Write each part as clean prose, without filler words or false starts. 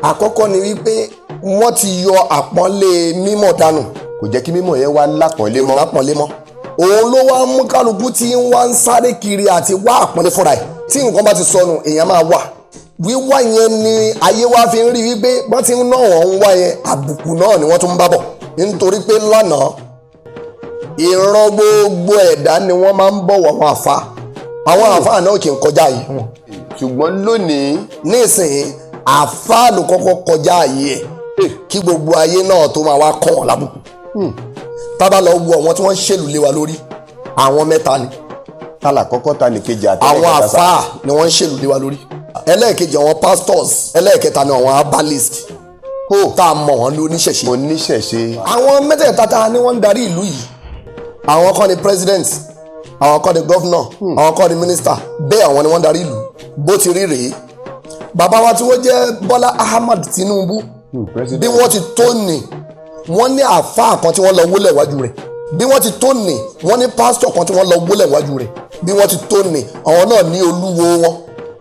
Àkọ́kọ́ ni wípé wọ́n ti yọ àpọ́nlé mímọ̀ dànù. Kò jẹ́ kí mímọ̀ yẹn wá lápọ́nlé mọ́. Lápọ́nlé mọ́. Òun ló wá mú kálukú tí ń wá ń sáré kiri àti wá àpọ́nlé fúnra ẹ̀. Tí nǹkan bá ti sọnù, èèyàn máa wà wíwá yẹn ni ayé wa fi ń rí wípé wọ́n ti ń ná wọ́n ń wá yẹn, àbùkù náà ni wọ́n tún ń bá bọ̀, nítorí pé lánàá, ìran gbogbo ẹ̀dá ni wọ́n máa ń bọ̀wọ̀ àwọn àfa. Àwọn àfa náà kì í kọjá yìí wọn. Ṣùgbọ́n lónìí, Nísìnyí, àfa ló kọ́kọ́ kọjá àyè ẹ̀ kí gbogbo ayé náà tó máa wá kọ́ wọn lábùkù. Tá bá lọ wo àwọn tí wọ́n ń ṣèlú lé wa lórí, àwọn mẹ́ta ni. Ta làkọ́kọ́, ta ní kejì àti Àwọn ẹlẹ́kẹta sà? Àfáà ni wọ́n ń ṣèlú lé wa lórí. Ẹlẹ́ẹ̀kejì, àwọn pastors. Ẹlẹ́ẹ̀kẹta ni àwọn herbalist tá a mọ̀ wọ́n ní oníṣẹ̀ṣe. Oníṣẹ̀ṣe. Àwọn mẹ́tẹ̀ẹ̀ta ta ni wọ́n ń darí ìlú yìí. Àwọn kan ni president, àwọn kan ni governor, àwọn kan ni minister. Bẹ́ẹ̀, àwọn ni wọ́n ń darí ìlú. Bó ti rí rèé, bàbá wa tí wọ́n jẹ́ Bọ́lá Ahmad Tinubu, President. bí wọ́n ti tó ní, wọ́n ní àáfàá kan tí wọ́n lọ wólẹ̀ wájú rẹ̀. Bí wọ́n ti tó ní, wọ́n ní pásítọ̀ kan tí wọ́n lọ wólẹ̀ wájú rẹ̀. Bí wọ́n ti tó ní, àwọn náà ní olúwo wọn,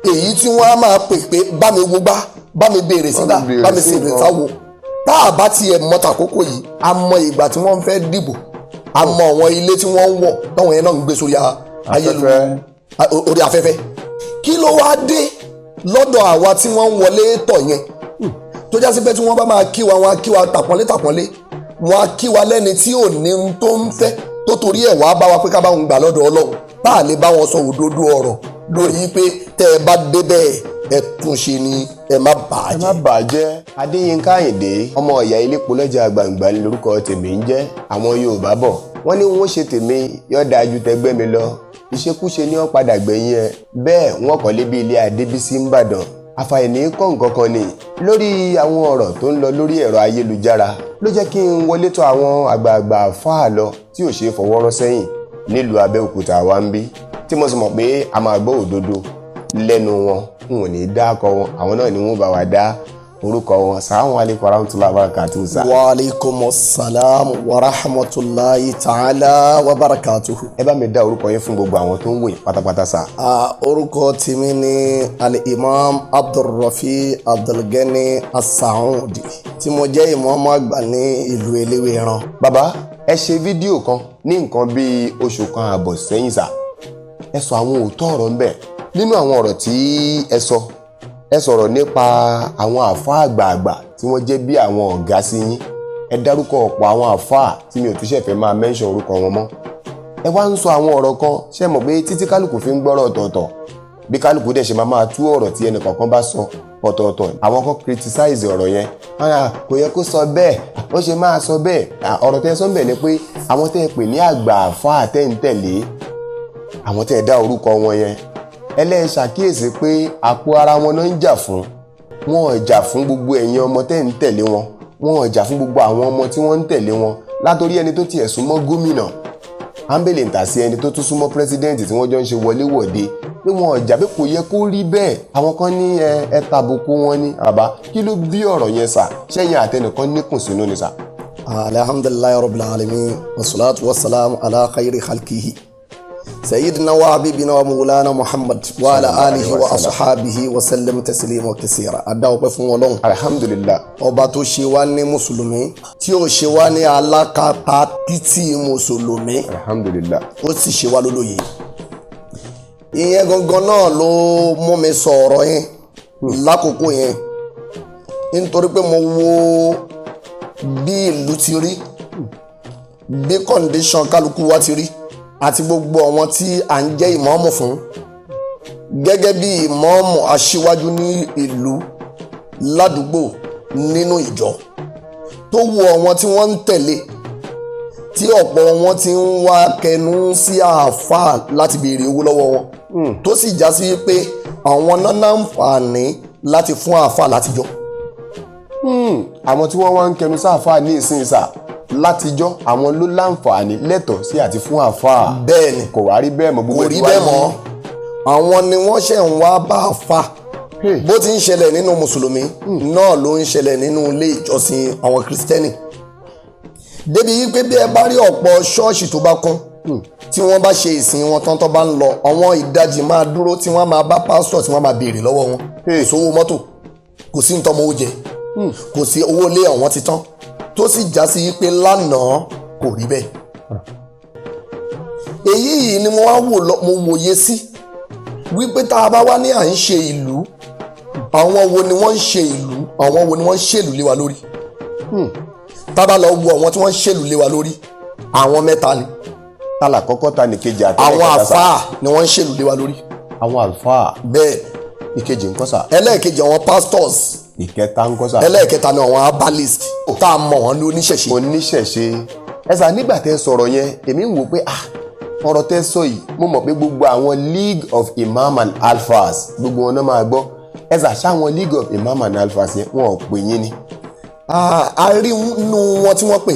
èyí tí wọ́n á máa pè pé bá mi wo gbá, bá mi béèrè sígbà, béèrè bá mi sí sì nǹkan. sáwo. Tá a bá tiẹ̀ mọ tàkókò yìí, a mọ ìgbà tí wọ́n fẹ́ dìbò, a mọ àwọn ilé tí wọ́n ń wọ̀ táwọn yẹn náà ń gbé sórí ayélujára, orí afẹ́fẹ́. Kí ló wá dé lọ́dọ̀ àwa tí wọ́n ń wọlé tọ̀ yẹn, tó já sí pé tí wọ́n bá máa kí wa, wọ́n á kí wa tàpọ́nlé tàpọ́nlé, wọ́n á kí wa lẹ́ni tí ò ní ohun tó ń fẹ́, tó torí ẹ̀ wá bá wa pé ká bá wọn gbà lọ́dọ̀ Ọlọ́run, tá a lè bá wọn sọ òdodo ọ̀rọ̀ lórí pé tẹ́ ẹ bá débẹ̀, ẹ tún ṣe ni, ẹ má bà á Ẹ má jẹ́. bàjẹ́. Adéyínká Àyìndé, ọmọ ìyá ilépo lọ́jà gbàǹgbà ní lórúkọ tèmi ń jẹ́. Àwọn Yorùbá bọ̀, wọ́n ní wọ́n ṣe tèmi yóò dáa ju tẹgbẹ́ mi lọ. Ìṣekúṣe ni wọ́n padà gbẹ̀yìn ẹ bẹ́ẹ̀. Wọ́n kọ́lé bí ilé Adébísí ń bàdàn àfàìní kọ́ nǹkan kan ni. Lórí àwọn ọ̀rọ̀ tó ń lọ lórí ẹ̀rọ ayélujára ló jẹ́ kí n wọlé tọ̀ àwọn àgbààgbà fáà lọ tí ò ṣeé fọwọ́rọ́ sẹ́yìn nílùú Abẹ́òkúta wa ń bí, tí mo sì mọ̀ pé a máa gbọ́ òdodo lẹ́nu wọn. N ò ní dákọ wọn, àwọn náà ni wọ́n bá wa dá orúkọ wọn. Sàlámù alaykum warahmatullahi wabarakatuh sà. Wa aleykum salaam wa rahmatulahi ta'ala wa barakatuhu. Ẹ bá mi dá orúkọ yín fún gbogbo àwọn tó ń wò yín pátápátá sà. Orúkọ tèmi ni Al-Imam Abdulrafi Abdulgani Asaudi, tí mo jẹ́ ìmáàmù àgbà ní ìlú Eléwéran. Bàbá, ẹ ṣe fídíò kan ní nǹkan bíi oṣù kan àbọ̀ sẹ́yìn sà. Ẹ sọ àwọn òótọ́ ọ̀rọ̀ ńbẹ̀. Nínú àwọn ọ̀rọ̀ tí ẹ sọ, ẹ sọ̀rọ̀ nípa àwọn àfáà àgbààgbà tí wọ́n jẹ́ bí àwọn ọ̀gá sí yín. Ẹ dárúkọ ọ̀pọ̀ àwọn àfáà tí mi ò tún ṣẹ̀fẹ̀ máa mention orúkọ wọn mọ́. Ẹ wá ń sọ àwọn ọ̀rọ̀ kan. Ṣé mọ̀ pé títí kálukú fi ń gbọ́rọ̀ ọ̀tọ̀ọ̀tọ̀, bí kálukú dẹ̀ ṣe máa máa tú ọ̀rọ̀ tí ẹnì kọ̀ọ̀kan bá sọ ọ̀tọ̀ọ̀tọ̀. Àwọn kan criticize ọ̀rọ̀ yẹn. "Ah, kò yẹ kó sọ bẹ́ẹ̀, ó ṣe máa sọ bẹ́ẹ̀." Ah, ọ̀rọ̀ tẹ́ ẹ sọ ń bẹ̀ ni pé àwọn tẹ́ ẹ pè ní àgbà àfáà tẹ́ ń tẹ̀lé, àwọn tẹ́ ẹ dá orúkọ wọn yẹn, ẹlẹ́ẹ̀ ṣàkíyèsí pé àpò ara wọn náà ń jà fún. Wọn ò jà fún gbogbo ẹ̀yin ọmọ tẹ́ ń tẹ̀lé wọn. Wọn ò jà fún gbogbo àwọn ọmọ tí wọ́n ń tẹ̀lé wọn, látòrí ẹni tó tiẹ̀ súnmọ́ gómìnà ámbèlè ń tà sí ẹni tó tún súnmọ́ president tí wọ́n jọ ń ṣe wọléwọ̀de, pé wọn ò jà, pé kò yẹ kó rí bẹ́ẹ̀. Àwọn kan ní ẹ ẹ tàbùkù wọn ní. Àbá kí ló bí ọ̀rọ̀ yẹn sà? Ṣẹ́yìn àtẹnìkan níkùn sínú ni sà? Alhamdulilayi rabbil alamin, wasalaatu wasalaamu ala khayri khalqihi, sayyidina wa habibina wa maulana Muhammad wa ala alihi wa ashabihi wa sallam taslima kaseera. A dá ọpẹ́ fún Ọlọ́run, Alhamdulillah. ọba tó ṣe wá ní mùsùlùmí, tí ó ṣe wá ní alákatakítí mùsùlùmí. Alhamdulillah. Ó sì ṣe wá lólóye. Ìyẹn gangan náà ló mú mi sọ ọ̀rọ̀ yẹn lákòókò yẹn, nítorí pé mo wo bí ìlú ti rí, bí condition kálukú wa ti rí, àti gbogbo àwọn tí à ń jẹ́ ìmáàmù fún, gẹ́gẹ́ bí ìmáàmù aṣíwájú ní ìlú, ládùúgbò, nínú ìjọ, tó wo àwọn tí wọ́n ń tẹ̀lé, tí ọ̀pọ̀ wọn ti ń wá kẹnu sí àáfàá láti béèrè owó lọ́wọ́ wọn, tó sì já sí pé àwọn náà náǹfààní láti fún àáfàá látijọ́. Àwọn tí wọ́n wá ń kẹnu sáàfáà ní ìsìn sà, látijọ́ àwọn ló láǹfààní lẹ́tọ̀ọ́ sí àti fún àfáà? Bẹ́ẹ̀ ni. Kò wá rí bẹ́ẹ̀ mọ́ gbogbo Kò rí ẹ̀ tí wá bẹ́ẹ̀ ní- mọ́. Àwọn ni wọ́n ṣẹ̀ ń wá bá àáfàá. Hey. Bó ti ń ṣẹlẹ̀ nínú mùsùlùmí náà ló ń ṣẹlẹ̀ nínú ilé ìjọsìn àwọn Kristẹni, débi wípé bí ẹ bá rí ọ̀pọ̀ ṣọ́ọ̀ṣì tó bá kún, tí wọ́n bá ṣe ìsìn wọn tán, tó bá ń lọ, àwọn ìdajì máa dúró tí wọ́n máa bá pásítọ̀, tí wọ́n máa béèrè lọ́wọ́ wọn. Kò sówó mọ́tò, kò sí ntọ́mọ ó jẹ. Kò sí owó ilé àwọn ti tán, tó sì já sí pé lánàá kò rí bẹ́ẹ̀. Èyí yìí ni mo wá wò lọ, mo wòye sí wípé tá a bá wá ní à ń ṣe ìlú, àwọn wo ni wọ́n ń ṣe ìlú, àwọn wo ni wọ́n ń ṣèlú lé wa lórí? Tá a bá lọ wo àwọn tí wọ́n ń ṣèlú lé wa lórí, àwọn mẹ́ta ni. Ta là kọ́kọ́, ta ní kejì àti Àwọn ẹlẹ́kẹta sà? Àfáà ni wọ́n ń ṣèlú lé wa lórí. Àwọn àlùfáà. Bẹ́ẹ̀. Ìkejì ńkọ́ sà? Ẹlẹ́ẹ̀kejì, àwọn pastors. Ìkẹta ńkọ́ sà? Ẹlẹ́ẹ̀kẹta ni àwọn herbalist, tá a mọ̀ wọ́n ní oníṣẹ̀ṣe. Oníṣẹ̀ṣe. Ẹ sà, nígbà tẹ́ sọ̀rọ̀ yẹn, èmi ń wò pé ah, ọ̀rọ̀ tẹ́ sọ yìí, mo mọ̀ pé gbogbo àwọn League of Imam and Alfas, gbogbo wọn náà máa gbọ́. Ẹ sà, ṣáwọn League of Imam and Alfas yẹn, wọn ò pè yín ni? Ah, a rí nínú wọn tí wọ́n pè,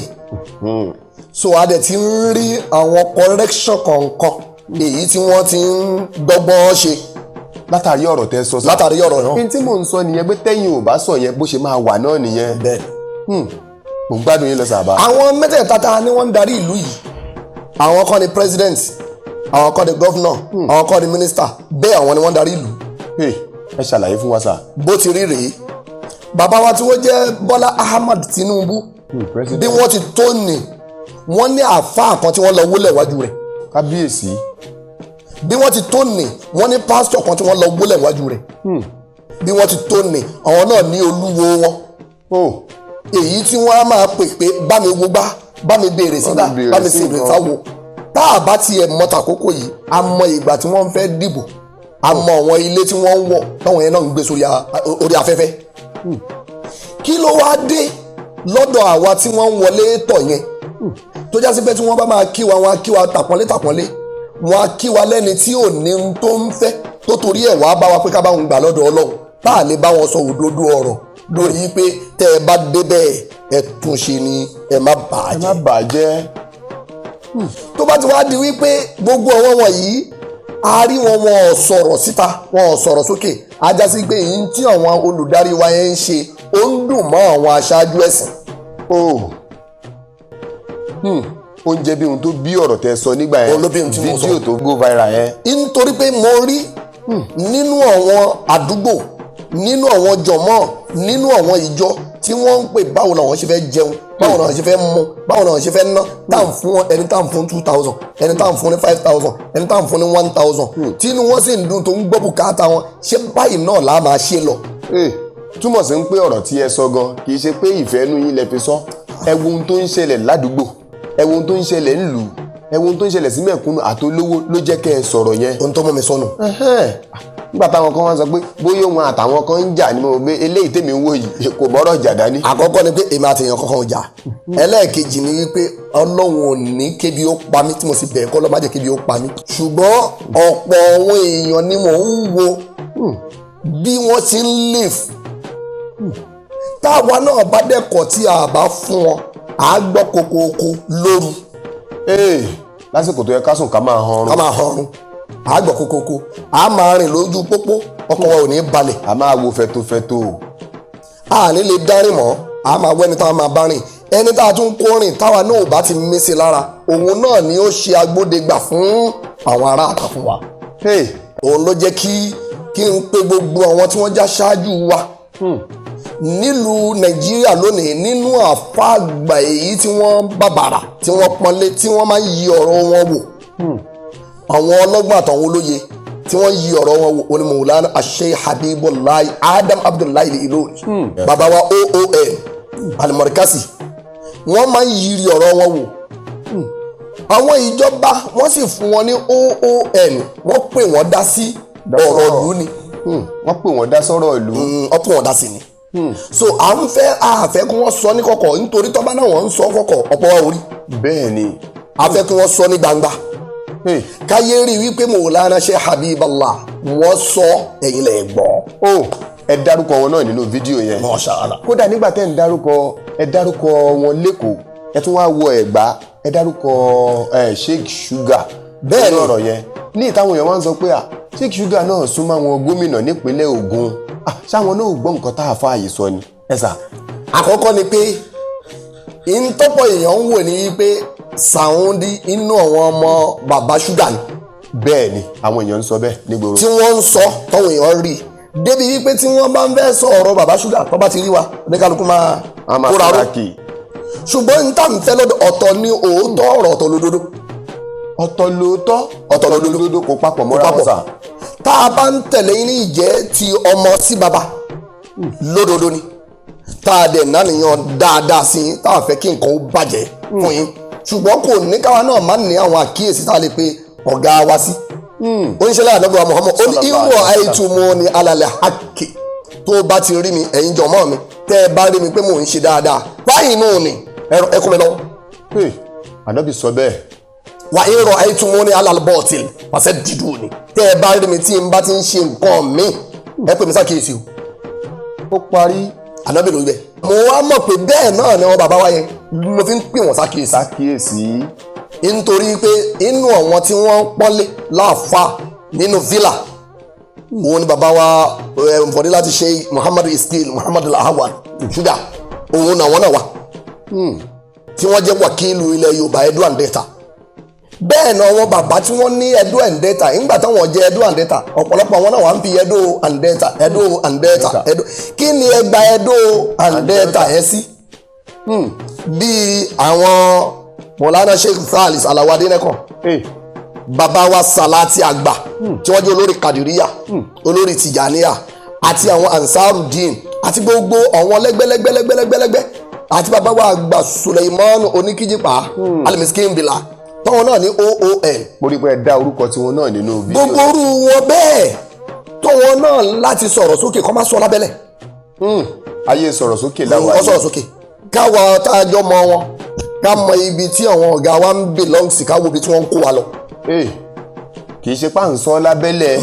so a dẹ̀ ti ń rí àwọn correction kọ̀ọ̀kan èyí tí wọ́n ti ń dọ́gbọ́n ṣe. Látàrí ọ̀rọ̀ tẹ́ sọ sà? Látàrí ọ̀rọ̀ náà. Ní tí mò ń sọ nìyẹn pé tẹ́yìn ò bá sọ yẹn, bó ṣe máa wà náà nìyẹn. Bẹ́ẹ̀. Mò ń gbádùn yín lọ sàbà. Àwọn mẹ́tẹ̀ẹ̀ta ta ni wọ́n ń darí ìlú yìí, àwọn kan ni president, àwọn kan ni governor, àwọn kan ni minister. Bẹ́ẹ̀, àwọn ni wọ́n ń darí ìlú. Hey, ẹ ṣàlàyé fún wa sà. Bó ti rí rèé, bàbá wa tí wọ́n jẹ́ Bọ́lá Ahmad Tinubu, President. bí wọ́n ti tó ní, wọ́n ní àáfàá kan tí wọ́n lọ wólẹ̀ wájú rẹ̀. Kábíyèsí. Bí wọ́n ti tó ní, wọ́n ní pásítọ̀ kan tí wọ́n lọ wólẹ̀ wájú rẹ̀. Bí wọ́n ti tó ní, àwọn náà ní olúwo wọn, Oh. èyí tí wọ́n á máa pè pé bá mi wo gbá, bá mi béèrè sígbà, Bá mi béèrè bá mi sí sì nǹkan. sáwo. Tá a bá tiẹ̀ mọ tàkókò yìí, a mọ ìgbà tí wọ́n fẹ́ dìbò, a mọ àwọn ilé tí wọ́n ń wọ̀ táwọn yẹn náà ń gbé sórí orí afẹ́fẹ́. Kí ló wá dé lọ́dọ̀ àwa tí wọ́n ń wọlé tọ̀ yẹn, tó já sí pé tí wọ́n bá máa kí wa, wọ́n á kí wa tàpọ́nlé tàpọ́nlé, wọ́n á kí wa lẹ́ni tí ò ní ohun tó ń fẹ́, tó torí ẹ̀ wá bá wa pé ká bá wọn gbà lọ́dọ̀ Ọlọ́run, tá a lè bá wọn sọ òdodo ọ̀rọ̀ lórí pé tẹ́ ẹ bá débẹ̀, ẹ tún ṣe ni, ẹ má bà á Ẹ má jẹ́? bàjẹ́. Tó bá ti wá di wípé gbogbo àwọn wọ̀nyí, a rí wọn, wọn ò sọ̀rọ̀ síta, wọn ò sọ̀rọ̀ sókè, á já sí pé èyí tí àwọn olùdarí wa yẹn ń ṣe, ó ń dùn mọ́ àwọn aṣáájú ẹ̀sìn. Oh. Ó ń jẹ́ bí ohun tó bí ọ̀rọ̀ tẹ́ sọ nígbà yẹn. Òun ló bí ohun tí mo sọ. Fídíò tó go viral yẹn. Nítorí pé mo rí nínú àwọn àdúgbò, nínú àwọn jọmọ, nínú àwọn ìjọ tí wọ́n ń pè báwo làwọn ṣe fẹ́ jẹun, báwo làwọn ṣe fẹ́ mu, báwo làwọn ṣe fẹ́ ná, tá à ń fún wọn, ẹni tá à ń fún 2,000, ẹni tá à ń fún ní 5,000, ẹni tá à ń fún ní 1,000, tínú wọn sì ń dùn, tó ń gbọ́ bùkátà wọn. Ṣé báyìí náà là á máa ṣe lọ? Ee, túmọ̀ sí pé ọ̀rọ̀ tí ẹ sọ gan, kì í ṣe pé ìfẹ́ inú yín lẹ fi sọ. Ẹ wo ohun tó ń ṣẹlẹ̀ ládùúgbò, ẹ wo ohun tó ń ṣẹlẹ̀ ńlùú, ẹ wo ohun tó ń ṣẹlẹ̀ sí mẹ̀kúnnù àtolówó ló jẹ́ kẹ́ ẹ sọ̀rọ̀ yẹn. Ohun tó mú mi sọnù. Ẹhẹ́n. Nígbà táwọn kan wá sọ pé bóyá òun àtàwọn kan ń jà ní, mo rò pé eléyìí tèmi ń wò yìí kò bọ́rọ̀ jà dání. Àkọ́kọ́ ni pé èmi àti èèyàn kankan ò jà. Ẹlẹ́ẹ̀kejì ni wípé Ọlọ́run ò ní kébi ó pa mí, tí mo sì bẹ̀rẹ̀ kọ́ lọ́ má jẹ́ kébi ó pa mí. Ṣùgbọ́n ọ̀pọ̀ àwọn èèyàn ni mò ń wo bí wọ́n ti ń live. Táwa náà bá dẹ́kọ̀ tí a bá fún wọn, à á gbọ́ kokoko lóru. Ee, lásìkò tó yẹ ká sùn, ká máa hanrun. Ká máa hanrun, à á gbọ́ kokoko, à á máa rìn lójú pópó, ọkàn wa ò ní balẹ̀. A máa wo fẹtofẹto. A ní lè dárìn mọ́, a máa wẹ́ni tá a máa bá rìn. Ẹni tá a tún kó rìn, táwa náà ò bá ti mí sí lára, òun náà ni ó ṣe agbódegbà fún àwọn ará àtà fún wa. Hey. Òun ló jẹ́ kí n pe gbogbo àwọn tí wọ́n já ṣáájú wa nílùú Nàìjíríà lónìí, nínú àfáàgbà èyí tí wọ́n bàbàrà, tí wọ́n pọ́nlé, tí wọ́n máa ń yí ọ̀rọ̀ wọn wò, àwọn ọlọ́gbọ́n àtàwọn olóye tí wọ́n yí ọ̀rọ̀ wọn wò, oní Mawlana Sheikh Habibullahi Adam Abdullahi Ilori, bàbá wa OON Al-Markazi, wọ́n máa ń yiri ọ̀rọ̀ wọn wò. Àwọn ìjọba, wọ́n sì fún wọn ní OON, wọ́n pè wọ́n dá sí ọ̀rọ̀ ìlú ni. Wọ́n pè wọ́n dá sọ́rọ̀ ìlú. Ọ̀pọ̀ wọn dá sí ni. So à ń fẹ́, a fẹ́ kí wọ́n sọ ní kọ̀kọ̀, nítorí tọ́ba náà wọ́n ń sọ kọ̀kọ̀, ọ̀pọ̀ wa ò rí. Bẹ́ẹ̀ ni. A fẹ́ kí wọ́n sọ ní gbangba, Hey. káyé rí wípé Mawlana Sheikh Habiballah, wọ́n sọ, ẹ̀yin lẹ̀ gbọ́. Ó ẹ dárúkọ wọn náà nínú fídíò yẹn. Masha Allah. Kódà nígbà tẹ́ ń dárúkọ, ẹ dárúkọ wọn lẹ́kọ̀ọ́, ẹ tún wá wọ Ẹ̀gbá, ẹ dárúkọ ẹ Sheikh Sugar. Bẹ́ẹ̀ ni. Nínú ọ̀rọ̀ yẹn ní ìtàwọn èèyàn wá ń sọ pé à, Sheikh Sugar náà súnmọ́ àwọn gómìnà nípínlẹ̀ Ògùn. À, ṣáwọn náà ò gbọ́ nǹkan tá a fa àyè sọ ni, ẹ sà? Àkọ́kọ́ ni pé ìtọ́pọ̀ èèyàn ń wò ní wípé Sàúndí inú àwọn ọmọ bàbá Sugar ni. Bẹ́ẹ̀ ni, àwọn èèyàn ń sọ bẹ́ẹ̀ nígboro. Tí wọ́n ń sọ, tọ́wọ́n èèyàn rí. Débi wípé tí wọ́n bá ń fẹ́ sọ ọ̀rọ̀ bàbá ṣúgà, tó bá ti rí wa, oníkálukú máa A máa kóra ró. fara kì. Ṣùgbọ́n n tá n fẹ́ lọ́dọ̀, ọ̀tọ̀ ni òótọ́ ọ̀rọ̀, ọ̀tọ̀ lódodo. Ọ̀tọ̀ lóòótọ́, ọ̀tọ̀ lódodo. Lódodo kò papọ̀ mọ́ra wọn papọ̀. Sà. Tá a bá ń tẹ̀lé yín ní ìjẹ́ ti ọmọ sí baba lódodo ni, tá a dẹ̀ náníyàn dáadáa sí yín, tá a fẹ́ kí nǹkan ó bàjẹ́ fún yín, ṣùgbọ́n kò ní káwa náà má ní àwọn àkíyèsí tá a lè pe ọ̀gá wa sí. Oníṣẹ́lẹ̀ àdọ́gbà Muhammad ó ní Sallallahu ìwọ̀ alaihi wasallam. àìtùmọ̀ ni alàlẹ́ hàkì tó bá ti rí mi, ẹ̀yin jọ̀mọ́ mi, tẹ́ ẹ bá rí mi pé mò ń ṣe dáadáa báyìí nù ni ẹ kún mi lọ́wọ́. Hey, Ànábì sọ bẹ́ẹ̀. Wà á rọ àìtùmọ̀ ní alàlbọ̀tìl pàṣẹ dídùn ni, tẹ́ ẹ bá rí mi tí n bá ti ń ṣe nǹkan mi, ẹ pè mí sákìyèsí o. Ó parí. Ànábì ló wí bẹ́ẹ̀. Mo wá mọ̀ pé bẹ́ẹ̀ náà ni wọn bàbá wa yẹn mo fi ń pè wọ́n sákìyèsí. Sákìyèsí. Nítorí pé inú àwọn tí wọ́n ń pọ́nlé láàfà nínú villa, òun ni bàbá wa nfọdí láti ṣe Muhammadu Iskil Muhammadu Lahawal Ṣúgà, òun náà wọ́n náà wà tí wọ́n jẹ́ wàkílù ilẹ̀ Yorùbá, Edo and Delta. Bẹ́ẹ̀ náà wọn bàbá tí wọ́n ní Edo and Delta, nígbà táwọn jẹ́ Edo and Delta, ọ̀pọ̀lọpọ̀ àwọn náà wà ń fi Edo and Delta, Edo and Delta, Edo. Kí ni ẹ gba Edo and Delta yẹn sí? Bíi àwọn Mọ̀lánà Sheikh Salis Alawo Adénẹ́kàn, Hey, bàbá wa Salati àgbà tí wọ́n jẹ́ olórí Kadiriya, olórí Tijaniya, àti àwọn Ansarudeen, àti gbogbo àwọn lẹ́gbẹ́lẹ́gbẹ́lẹ́gbẹ́lẹ́gbẹ́, àti bàbá wa àgbà Suleiman Oníkíjìpá Alimiskin Bila, tọ́wọ́n náà ní OON. Mo rí pé ẹ dá orúkọ tiwọn náà nínú fídíò. Gbogbo orú wọn bẹ́ẹ̀, tọ́wọ́n náà láti sọ̀rọ̀ sókè, kọ́ má sọ lábẹ́lẹ̀. Ayé sọ̀rọ̀ sókè láwa. Wọ́n sọ̀rọ̀ sókè, káwa tá a jọ mọ wọn, ká mọ ibi tí àwọn ọ̀gá wa ń belong sí, ká wo ibi tí wọ́n ń kó wa lọ. Hey, kì í ṣe pà ń sọ lábẹ́lẹ̀.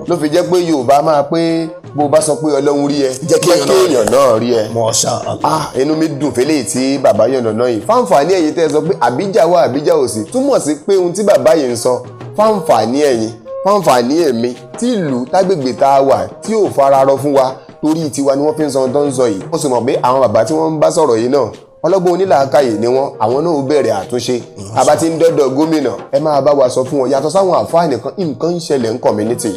Ló fi jẹ́ pé Yorùbá máa pé bó o bá sọ pé Ọlọ́run rí ẹ, jẹ́ kí èèyàn náà rí ẹ. Masha Allah. Ah, inú mi dùn fẹ́lẹ́ tí bàbá yànnà náà yìí. Fáǹfààní ẹ̀yin tẹ́ ẹ sọ pé àbíjà wà, àbíjà ò sí, túmọ̀ sí pé ohun tí bàbá yìí ń sọ, fáǹfààní ẹ̀yin, fáǹfààní èmi, tí ìlú tágbègbè tá a wà tí ò fararọ fún wa, torí tiwa ni wọ́n fi ń sọ ohun tó ń sọ yìí. Wọ́n sì mọ̀ pé àwọn bàbá tí wọ́n ń bá sọ̀rọ̀ yìí náà, ọlọ́gbọ́n onílàákàyè ni wọ́n, àwọn náà ó bẹ̀rẹ̀ àtúnṣe. Àbá tí ń dọ́dọ̀ gómìnà, ẹ máa bá wa sọ fún wọn, yàtọ̀ sáwọn àfáà nìkan, nǹkan ń ṣẹlẹ̀ ní community,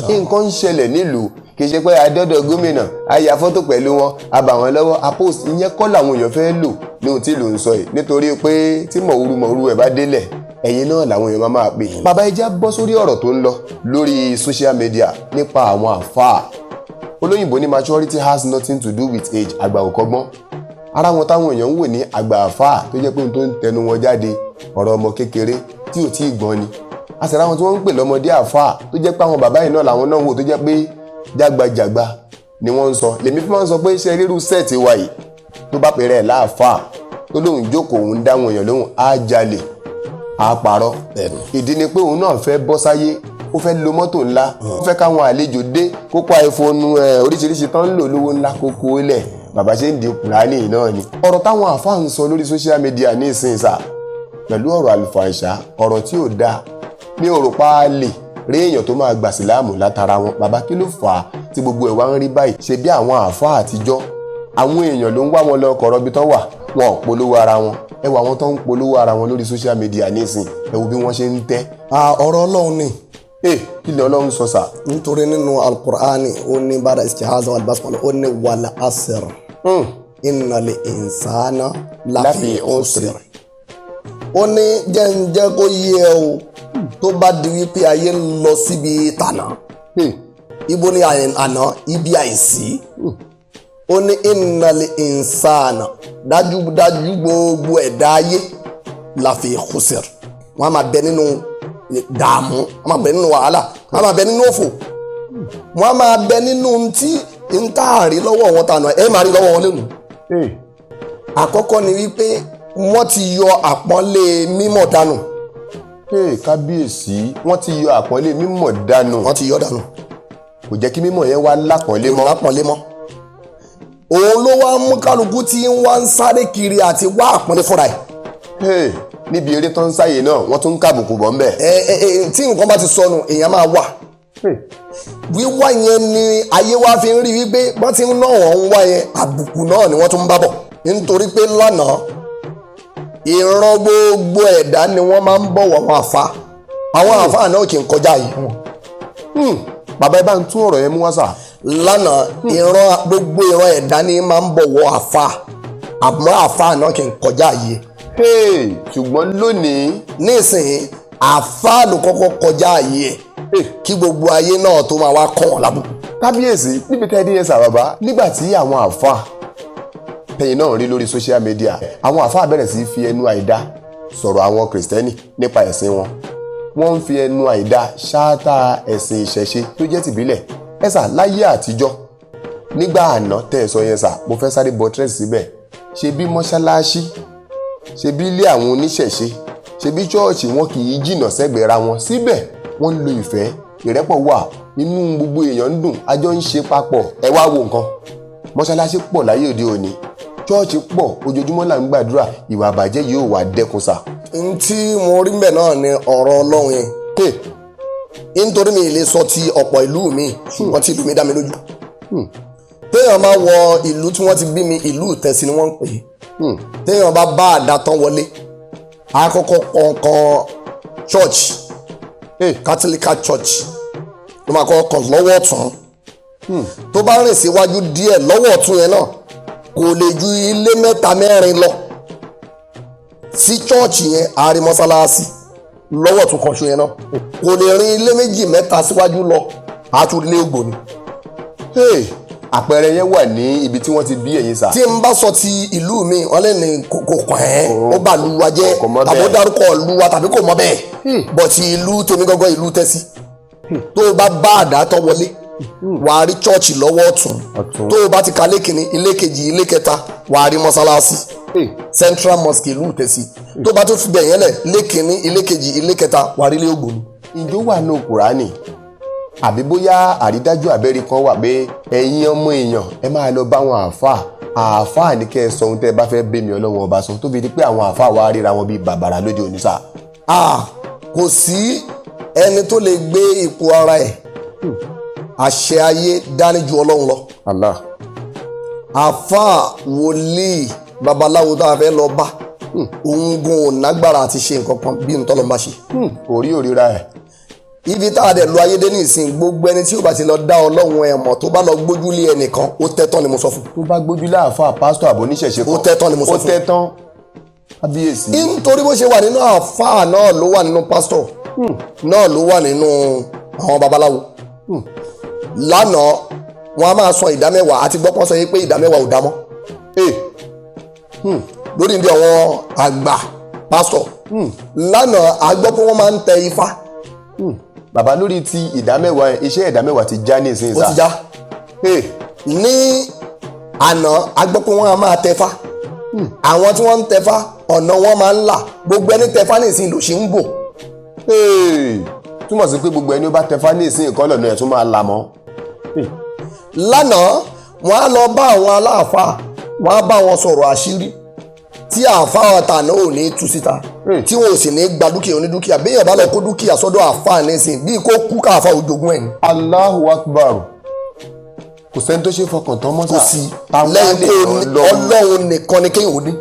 nǹkan ń ṣẹlẹ̀ nílùú. Kì í ṣe pé adọ́dọ̀ gómìnà, a ya fọ́tò pẹ̀lú wọn, a bà wọ́n lọ́wọ́, a post, ìyẹn kọ́ làwọn èèyàn fẹ́ lò ní ohun tí ìlú ń sọ yìí, nítorí pé tí mọ̀wúrú mọ̀wúrú ẹ̀ bá délẹ̀, ẹ̀yin náà làwọn èèyàn máa pè. Bàbá, ẹ já bọ́ sórí ọ̀rọ̀ tó ń lọ lórí social media nípa àwọn àfáà. Olóyìnbó ní maturity has nothing to do with age. Àgbà ò kọ́gbọ́n ara wọn táwọn èèyàn ń wò ní àgbà àfáà, tó jẹ́ pé ohun tó ń tẹnu wọn jáde, ọ̀rọ̀ ọmọ kékeré tí ò tí ì gbọ́n ni. A sì ráwọn tí wọ́n ń pè lọ́mọdé àfáà, tó jẹ́ pé àwọn bàbá yìí náà làwọn náà ń wò, tó jẹ́ pé jágbajàgba ni wọ́n ń sọ. Lèmi fi máa ń sọ pé ṣe ríru set wa yìí, tó bá pèrè ẹ̀ láàfáà, tó lóun jókòó, òun dáwọn èèyàn lóhùn, á jalè, á parọ́. Ìdí ni pé òun náà fẹ́ bọ́ sáyé, ó fẹ́ lo mọ́tò ńlá, ó fẹ́ káwọn àlejò dé, kó kó iPhone ẹ̀ oríṣiríṣi tán ń lò lówó ńlá, kókó lẹ̀. Bàbá ṣe ń di Kùránì náà ni. Ọ̀rọ̀ táwọn àfáà ń sọ lórí social media ní ìsìn sà, pẹ̀lú ọ̀rọ̀ àlùfàǹṣá, ọ̀rọ̀ tí ò dáa, mi ò rò pa á lè rí èèyàn tó máa gbà síláàmù látara wọn. Bàbá, kí ló fà á tí gbogbo ẹ̀ wá ń rí báyìí? Ṣe bí àwọn àfáà àtijọ́, àwọn èèyàn ló ń wá wọn lọ kọ̀rọ̀ ibi tán wà, wọn ò polówó ara wọn. Ẹ wo àwọn tó ń polówó ara wọn lórí social media nísìn, ẹ wo bí wọ́n ṣe ń tẹ́. Ọ̀rọ̀ Ọlọ́run ni. Ẹ kí ni Ọlọ́run sọ sà? Nítorí nínú Alukur'ani, ó ní bada istihaza wal basmala, ó ní wal asr innal insana lafi lafi khusr. Ó ní jẹ́njẹ́ kó yé ẹ o, tó bá di wípé ayé ń lọ síbi tànà, ibo ni àná, ibi àìsí. Ó ní innal insana, dájúdájú gbogbo ẹ̀dá ayé, lafi khusr, wọ́n á máa bẹ nínú dààmú, wọ́n máa bẹ nínú wàhálà, wọ́n á máa bẹ nínú òfò, wọ́n á máa bẹ nínú tí ń táàrí lọ́wọ́ wọn tànà, ẹ máa rí lọ́wọ́ wọn lónìí. Àkọ́kọ́ ni wípé wọ́n ti yọ àpọ́nlé mímọ̀ dànù. Kábíyèsí, wọ́n ti yọ àpọ́nlé mímọ̀ dànù. Wọ́n ti yọ dànù. Kò jẹ́ kí mímọ̀ yẹn wá lápọ́nlé mọ́. Lápọ́nlé mọ́. Òun ló wá mú kálukú tí ń wá ń sáré kiri àti wá àpọ́nlé fúnra ẹ̀. Níbi eré tó ń sáyè náà, wọ́n tún ń kàbùkù bọ̀ ńbẹ̀. Ẹ ẹ ẹ, tí nǹkan bá ti sọnù, èèyàn máa wà. Wíwá yẹn ni ayé wa fi ń rí wípé wọ́n ti ń ná, wọ́n ń wá yẹn, àbùkù náà ni wọ́n tún ń bá bọ̀, nítorí pé lánàá, ìran gbogbo ẹ̀dá ni wọ́n máa ń bọ̀wọ̀ àwọn àfa. Àwọn àfa náà kì í kọjá yìí wọn. Bàbá, ẹ bá ń tún ọ̀rọ̀ yẹn mú wá sà. Lánàá, ìran gbogbo ìran ẹ̀dá ni máa ń bọ̀wọ̀ àfa, àmọ́ àfa náà kì í kọjá àyè. Hey, ṣùgbọ́n lónìí, Nísìnyí, àfa ló kọ́kọ́ kọjá àyè ẹ̀ kí gbogbo ayé náà tó máa wá kọ́ wọn lábùkù. Kábíyèsí, níbi tẹ́ ẹ dé yẹn sà, bàbá, nígbà tí àwọn àáfàá tẹ̀yin náà rí lórí social media, àwọn àáfàá bẹ̀rẹ̀ sí í fi ẹnu àìdá sọ̀rọ̀ àwọn kìrìsìtẹ́nì nípa ẹ̀sìn wọn. Wọ́n ń fi ẹnu àìdá ṣáátá ẹ̀sìn ìṣẹ̀ṣe tó jẹ́ tìbílẹ̀. Ẹ sà, láyé àtijọ́, nígbà àná tẹ́ ẹ sọ yẹn sà, mo fẹ́ sáré bọ tírẹ̀sì síbẹ̀. Ṣe bí mọ́ṣáláṣí, ṣe bí ilé àwọn oníṣẹ̀ṣe, ṣe bí ṣọ́ọ̀ṣì, wọn kì í jìnnà sẹ́gbẹ̀ẹ́ ra wọn. Síbẹ̀ wọ́n ń lo ìfẹ́, ìrẹ́pọ̀ wà, inú gbogbo èèyàn ń dùn, àjọ ń ṣe papọ̀. Ẹ wá wo nǹkan, mọ́ṣáláṣí pọ̀ láyé òde òní, ṣọ́ọ̀ṣì pọ̀, ojoojúmọ́ là ń gbàdúrà. Ìwà àbàjẹ́ yóò wà dẹ́kun sà. N tí mo rí mbẹ̀ náà ni ọ̀rọ̀ Ọlọ́run yẹn. Nítorí mi lè sọ ti ọ̀pọ̀ ìlú mi, ṣùgbọ́n tí ìlú mi dá mi lójú. Téèyàn bá wọ ìlú tí wọ́n ti bí mi, ìlú Ìtẹ̀sí ni wọ́n ń pè é. Téèyàn bá bá àdá tán wọlé, àkọ́kọ́ kọ̀ọ̀kan church, Catholic church ló máa kọ́ kàn lọ́wọ́ ọ̀tún. Tó bá rìn síwájú díẹ̀ lọ́wọ́ ọ̀tún yẹn náà, kò lè ju ilé mẹ́ta mẹ́rin lọ sí church yẹn, àárín mọ́sálásí lọ́wọ́ ọ̀tún kan ṣo yẹn náà, kò lè rin ilé méjì mẹ́ta síwájú lọ, àtúndínlé ògbóni. Àpẹẹrẹ yẹn wà ní ibi tí wọ́n ti bí ẹ̀yin sà. Tí n bá sọ ti ìlú mi, wọ́n lè ní kò kàn ẹ́, ó bà lu wa jẹ́, Kò mọ̀ tàbí ó bẹ́ẹ̀. dárúkọ ìlú wa, tàbí kò mọ̀ bẹ́ẹ̀. Bọ̀ ti ìlú tèmi gángan, ìlú Tẹ́sí, tó o bá bá àdá tán wọlé, wàá rí chọ́ọ̀chì lọ́wọ́ ọ̀tún. Ọ̀tún. Tó o bá ti ka ilé kìíní, ilé kejì, ilé kẹta, wàá rí mọ́sálásí, Central Mosque ìlú Tẹ́sí. Tó o bá tún fi bẹ̀ yẹn lẹ̀, ilé kìíní, ilé kejì, ilé kẹta, wàá rí ilé ògbóni. Ìjó wà ní Kùránì, àbí bóyá àrídájú àbẹ́rí kan wà pé ẹ̀yin ọmọ èèyàn, ẹ máa lọ bá wọn àáfàá, àáfàá ní kẹ́ ẹ sọ ohun tẹ́ ẹ bá fẹ́ bẹ́mi Ọlọ́run ọba sọ, tó fi di pé àwọn àáfàá wa ríra wọn bíi bàbàrà lóde òní sà? Ah, kò sí ẹni tó lè gbé ipò ara ẹ̀ àṣẹ ayé dání ju Ọlọ́run lọ. Allah. Àáfàá, wòlíì, babaláwo tá a fẹ́ lọ bá, òun gun ò nágbára àti ṣe nǹkan kan bí ntọ́lọ́ bá ṣe. Orí òríra ẹ̀. Ibi tá a dẹ̀ lọ ayé dé ní ìsìn, gbogbo ẹni tí ó bá ti lọ dá Ọlọ́run ẹ̀ mọ̀, tó bá lọ gbójúlé ẹnìkan, ó tẹ́tán ni mo sọ fún. Tó bá gbójú láàfáà, pásítọ̀ àbò oníṣẹ̀ṣe kan, Ó tẹ́ tán ni mo sọ ó fún. tẹ́ tán, kábíyèsí. Nítorí bó ṣe wà nínú àáfàá náà ló wà nínú pásítọ̀ náà, ló wà nínú àwọn babaláwo. Lánàá, wọn a máa sọ ìdámẹ́wàá, àti gbọ́pọ́n sọ yìí pé ìdámẹ́wàá ò dá mọ́ lórí ibi àwọn àgbà pásítọ̀. Lánàá, a gbọ́ pé wọ́n máa ń tẹ ifá. Bàbá, lórí ti ìdámẹ́wàá yẹn, iṣẹ́ ìdámẹ́wàá ti já ní ìsìn Ó sà. ti já. Ní àná, a gbọ́ pé wọ́n á máa tẹfá. Àwọn tí wọ́n ń tẹfá, ọ̀nà wọn máa ń là. Gbogbo ẹni tẹfá ní ìsìn lòṣì ń bò. Túmọ̀ sí pé gbogbo ẹni ó bá tẹfá ní ìsìn ìkọlọ̀ náà ẹ̀ tún máa là mọ́. Lánàá, wọ́n á lọ bá àwọn aláàfáà, wọ́n á bá wọn sọ̀rọ̀ àṣírí tí àáfàá tàná ò ní tú síta, tí wọn ò sì ní gba dúkìá onídúkìá. Bí èèyàn bá lọ kó dúkìá sọ́dọ̀ àáfàá nísìn, bí kò kú káàfáà ojogún ẹ̀ ni. Allahu Akbar, kò sẹ́ni tó ṣe fọkàn tán mọ́ sà. Kò sí. Táwa Lẹ́yìn lè kó lọ. Ọlọ́run nìkan ni kéèyàn ò ní.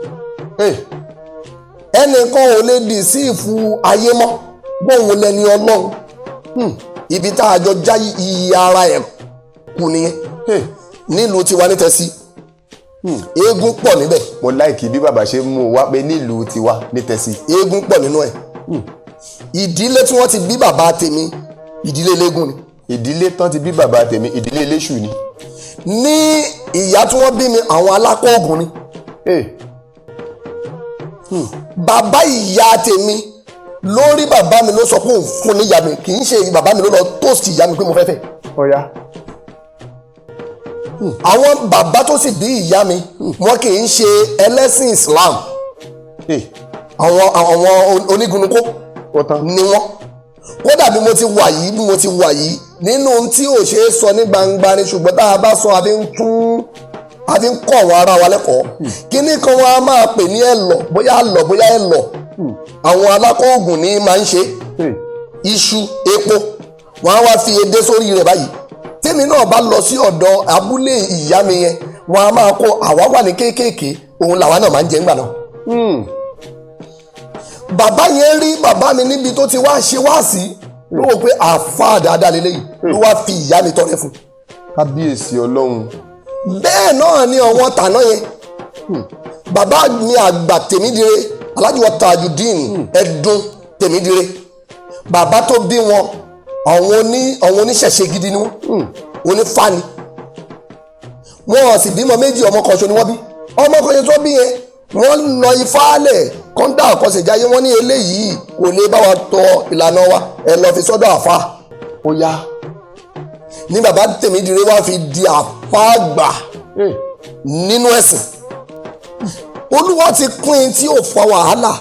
Ẹnìkan ò lè dì sí ìfu ayé mọ́ bóun lẹni Ọlọ́run. Ibi tá a jọ já iye ara ẹ̀ kù nìyẹn. Nílùú tiwa ní Tẹ̀sí, eégún pọ̀ níbẹ̀. Mo like bí bàbá ṣe mú un wá pé nílùú tiwa ní Tẹ̀sí. Eégún pọ̀ nínú ẹ̀. Ìdílé tí wọ́n ti bí bàbá tèmi, ìdílé eléégún ni. Ìdílé tán ti bí bàbá tèmi, ìdílé eléṣù ni. Ní ìyá tí wọ́n bí mi, àwọn alákọ̀ọ́gùn ni. Bàbá ìyá tèmi lórí bàbá mi ló sọ pé òun fún níyà mi. Kì í ṣe bàbá mi ló lọ toast ìyá mi pé mo fẹ́ fẹ́. Ọ̀ya. Àwọn bàbá tó sì bí ìyá mi, wọn kì í ṣe ẹlẹ́sìn Islam. Àwọn onígunukó Ó tán. ni wọ́n. Kódà bí mo ti wà yìí, bí mo ti wà yìí, nínú ohun tí ò ṣeé sọ ní gbangba ni, ṣùgbọ́n tá a bá sọ, àfi ń tún àfi ń kọ́ àwọn ará wa lẹ́kọ̀ọ́. Kíní kan wọn a máa pè ní ẹ̀lọ̀, bóyá àlọ̀, bóyá ẹ̀lọ̀, àwọn alákọ̀ọ́gùn ní máa ń ṣe iṣu epo, wọn á wá fi edé sórí rẹ̀ báyìí. Tèmi náà bá lọ sí ọ̀dọ̀ abúlé ìyá mi yẹn, wọn á máa kó àwa wà ní kéékèèké, òun làwa náà máa ń jẹ ńgbà náà. Bàbá yẹn rí bàbá mi níbi tó ti wá ṣe wá sí. Ló wò pé àáfàá dáadáa lélẹ́yìí, ló wá fi ìyá mi tọrẹ fún. Kábíyèsí Ọlọ́run. Bẹ́ẹ̀ náà ni àwọn tàná yẹn, bàbá mi àgbà Tèmídire, Alhaji wa Tajudeen Ẹdun Tèmídire, bàbá tó bí wọn, àwọn oníṣẹ̀ṣe gidi ni wọ́n, onífá ni wọ́n. Sì bímọ méjì, ọmọ kan ṣo ni wọ́n bí. Ọmọ kan ṣo tó bí yẹn, wọ́n lọ ifá lẹ̀ kọ́ńdà àkọsẹ̀jáyé, wọ́n ní eléyìí kò lè bá wa tọ ìlànà wa, ẹ lọ fi sọ́dọ̀ àfa. Ó yá. Ní bàbá Tèmídire wá fi di àfa àgbà nínú ẹ̀sìn. Olúwa ti pín in tí ò fa wàhálà.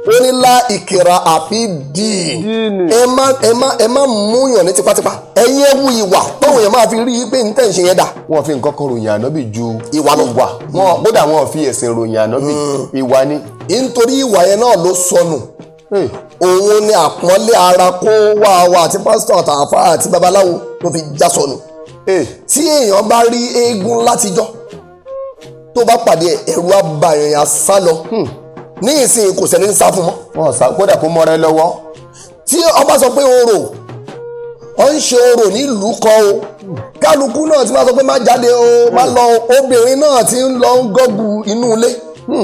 Ó ní lá ìkìrà àfi dìín. Ẹ má múyàn ní tipátipá. Ẹ̀yin ẹ wú ìwà tóun yẹn máa fi rí i pé ní tẹ̀ ń ṣe yẹn dà. Wọn fi nǹkan kan ròyìn ànábì ju ìwà lọ. Ìwà wọn, kódà wọn fi ẹ̀sìn ròyìn ànábì, ìwà ni. Nítorí ìwà yẹn náà ló sọnù. Òun ni àpọ́nlé ara kó wá wa àti pásítọ̀ àtàfà àti babaláwo ló fi já sọnù. Tí èèyàn bá rí eégún látijọ́, tó bá pàdé ẹ̀, ẹ̀rù á bà èèyàn sá lọ. Ní ìsìn, kò sẹ́ni ń sá fún mọ́. Wọn sá kódà kó mọ́rẹ́ lọ́wọ́. Tí ọba sọ pé orò ọ ń ṣe orò nílùú kan o, kálukú náà ti máa sọ pé má jáde o, má lọ o. Obìnrin náà ti ń lọ ń gọ́gù inú ilé,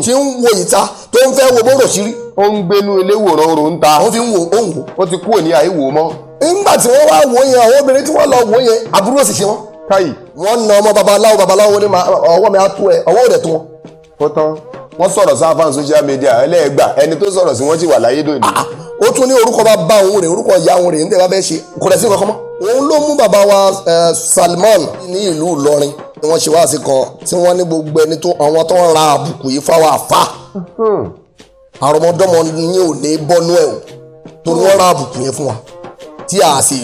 tí ń wo ìta, tó ń fẹ́ wo bóró sírí. Ó ń gbénú ilé wòran orò ń ta. Ó fi ń wo, ó ń wò. Ó ti kúrò ní àìwò mọ́. Nígbà tí wọ́n wá wò yẹn, àwọn obìnrin tí wọ́n lọ wò yẹn, àbúrò sì ṣe wọ́n. Káyì. Wọ́n na ọmọ babaláwo. Babaláwo ní ọwọ́ mi á tó ẹ, ọwọ́ ò dẹ̀ tó wọn. Ó tán, wọ́n sọ̀rọ̀ sáfàn social media ẹlẹ́ẹ̀gbà, ẹni tó sọ̀rọ̀ sí wọ́n sì wà láyé dòní. Ó tún ní orúkọ bàbá òun rè, orúkọ ìyá òun rè, ní tẹ́ bá fẹ́ ṣe kò dẹ̀ sí nǹkan kan mọ́. Òun ló mú bàbá wa Salman ní ìlú Ìlọrin ni wọ́n ṣe wáàsí kan tí wọ́n ní gbogbo ẹni tó àwọn tó ń ra àbùkù yìí fáwọn àfa, àrọmọdọ́mọ ní ò ní bọ́nú ẹ̀ o, torí wọ́n ra àbùkù yẹn fún wa tí a sì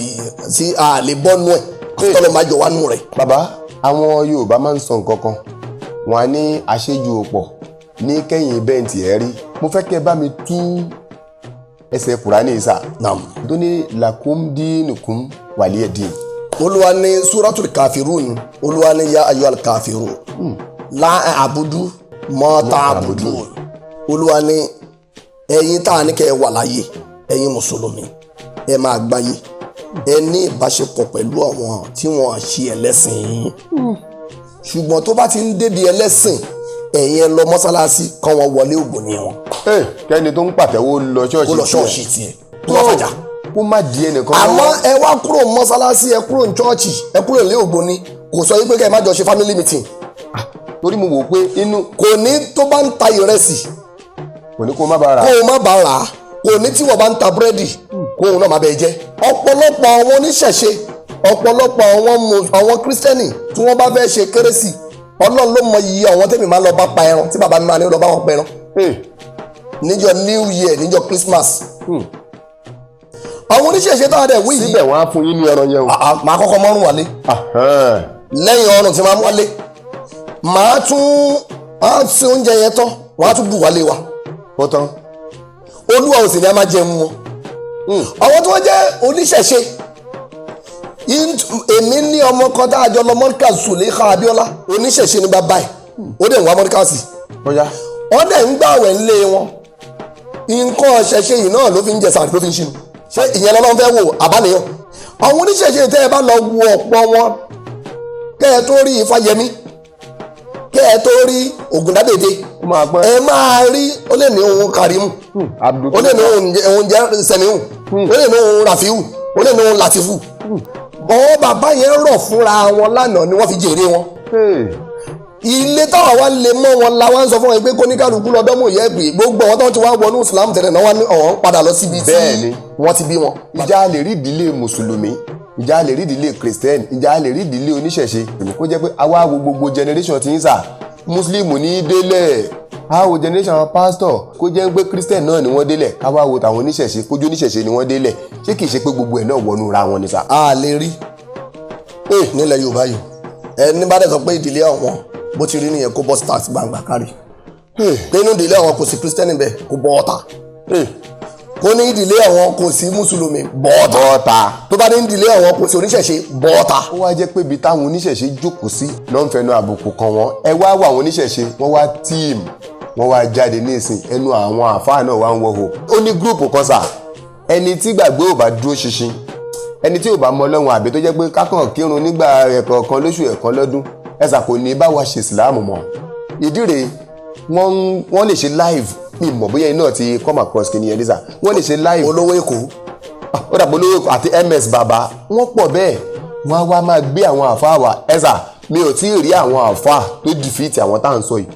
tí a lè bọ́nú ẹ̀, àtọ́lọ́ máa jọ wá nù rẹ̀. Bàbá, àwọn Yorùbá máa ń sọ nǹkan kan, wọn á ní àṣejù òpọ̀ ní kẹ́yìn bẹ́ǹtì ẹ̀ rí. Mo fẹ́ kẹ́ ẹ bá mi tú ẹsẹ̀ Kùránì sà. Naam. Tó ní lakum dinukum waliya din. Olúwa ní Suratul Kafirun, Olúwa ní ya ayyuhal kafirun la a'budu ma ta'budun. Olúwa ní ẹ̀yin tá a ní kẹ́ ẹ wà láyé, ẹ̀yin mùsùlùmí, ẹ máa gbáyé, ẹ ní ìbáṣepọ̀ pẹ̀lú àwọn tí wọ́n ṣe ẹlẹ́sìn yín, ṣùgbọ́n tó bá ti ń débi ẹlẹ́sìn, ẹ̀yin ẹ lọ mọ́sálásí kọ́ wọn wọlé ògbóni wọn. Ẹ kẹ́ni tó ń pàtẹ́wọ́ lọ ṣọ́ọ̀ṣì kó lọ tiẹ̀. Ṣọ́ọ̀ṣì tiẹ̀ tó bá fàjà. Kó má di ẹnìkan Àmọ́ lọ́wọ́. ẹ wá kúrò mọ́sálásí, ẹ kúrò ní chọ́ọ̀chì, ẹ kúrò ní ògbóni, kò sọ yí pé kẹ́ ẹ má jọ ṣe family meeting. Torí mo wò pé inú Kò ní tó bá ń ta ìrẹsì kò ní kó má bàa rà. Kó o má bàa rà á. Kò ní tí wọ́n bá ń ta búrẹ́dì kó òun náà má bẹ́ẹ̀ jẹ́. Ọ̀pọ̀lọpọ̀ àwọn oníṣẹ̀ṣe, ọ̀pọ̀lọpọ̀ àwọn kírísítẹ́nì tí wọ́n bá fẹ́ ṣe kérésì, Ọlọ́run ló mọ iye àwọn tẹ́mi máa ń lọ bá pa ẹran, tí bàbá mi máa ní lọ bá wọn pa ẹran níjọ́ New Year, níjọ́ Christmas. Àwọn oníṣẹ̀ṣe táwọn dẹ̀ wí yìí, Síbẹ̀ wọ́n á fún yín ní ẹran yẹn o. Ah, ah, màá kọ́kọ́ mọ́rùn wálé. Lẹ́yìn ọrùn tí máa mú wálé, màá tún á sí oúnjẹ yẹn tán, wọ́n á tún bù wálé wa. Ó tán. Olúwa ò sì ní a máa jẹun wọn. Àwọn tí wọ́n jẹ́ oníṣẹ̀ṣe, èmi ní ọmọ kan tá a jọ lọ mọ́ríkà, Sùlẹ́kà Abíọ́lá, oníṣẹ̀ṣe ní bàbá ẹ̀, ó dẹ̀ ń wá mọ́ríkà sí. Ó yá. Wọ́n dẹ̀ ń gbàwẹ̀ ńlé wọn. Nǹkan ṣẹ̀ṣe yìí náà ló fi ń jẹ sàrí, ló fi ń ṣinu. Ṣé ìyẹn lọ́lọ́run fẹ́ wò àbániyàn? Àwọn oníṣẹ̀ṣe, tẹ́ ẹ bá lọ wo ọ̀pọ̀ wọn, kẹ́ ẹ tó rí Ifáyẹmí, kẹ́ ẹ tó rí Ògúndábèdé, Ó máa pẹ́. ẹ máa rí ó lè ní òun Karimu, Abdul. ó lè ní òun jẹ́ Sẹ̀míhù, ó lè ní òun Rafiu, ó lè ní òun Latifu. Àwọn bàbá yẹn rọ̀ fúnra wọn lánàá ni wọ́n fi jèrè wọn. Ilé táwa wá lè mọ́ wọn la wá ń sọ fún wọn pé kóníkàlùkù lọ́dọ́mù yẹ pé gbogbo àwọn tó ti wá wọnú Islam tẹ́lẹ̀ náà wá ní ọ̀hún padà lọ síbi tí Bẹ́ẹ̀ni. wọ́n ti bí wọn. Ìjà lè rí ìdílé mùsùlùmí, ìjà lè rí ìdílé kìrìsìtẹ́nì, ìjà lè rí ìdílé oníṣẹ̀ṣe, kó jẹ́ pé àwa wo gbogbo generation ti ń sà mùsùlùmí ní délẹ̀, a wo generation àwọn pásítọ̀, kó jẹ́ pé kìrìsìtẹ́nì náà ni wọ́n délẹ̀, ká wá wo tàwọn oníṣẹ̀ṣe, kójú oníṣẹ̀ṣe ni wọ́n délẹ̀. Ṣé kìí ṣe pé gbogbo ẹ̀ náà wọnú ra wọn ni sà? A lè rí nílẹ̀ Yorùbá yìí. Ẹni bá dẹ̀ sọ pé ìdílé àwọn bó ti rí nìyẹn, kó bọ́ síta sí gbangba kárí pé inú ìdílé àwọn kò sí kírísítẹ́nì bẹ́ẹ̀, kó bọ́ ọ̀tà. Kó ní ìdílé àwọn kò sí mùsùlùmí, bọ́ ọ̀tà. Bọ́ọ̀ta. Tó bá ní ìdílé àwọn kò sí oníṣẹ̀ṣe, bọ́ ọ̀tà. Ó wá jẹ́ pé ibi táwọn oníṣẹ̀ṣe jókòó sí ló ń fẹnu àbùkù kan wọ́n. Ẹ wá wọ àwọn oníṣẹ̀ṣe, wọ́n wá team, wọ́n wá jáde ní ìsìn, ẹnu àwọn àáfàá náà wá ń wọ́hò. Ó ní group kan sà, Ẹni tí gbàgbé ò bá dúró ṣinṣin, ẹni tí ò bá mọ Ọlọ́run, àbí tó jẹ́ pé kákan kírun nígbà ẹ̀kọ̀ọ̀kan lóṣù, ẹ̀kan lọ́dún, ẹ̀sà kò ní bá wa ṣe ìsìláàmù mọ́. Ìdí rèé, wọ́n lè ṣe live. Mi mọ̀ bóyá iná ti come across kí ni yẹn dísà. Wọ́n lè ṣe live. Olówó Èkó. Ó dàpọ̀ olówó àti MS bàbá wọ́n pọ̀ bẹ́ẹ̀. Wọ́n á wá máa gbé àwọn àfáà wá. Ẹ̀sà, mi ò tí ì rí àwọn àfáà tó defeat àwọn tá à ń sọ yìí.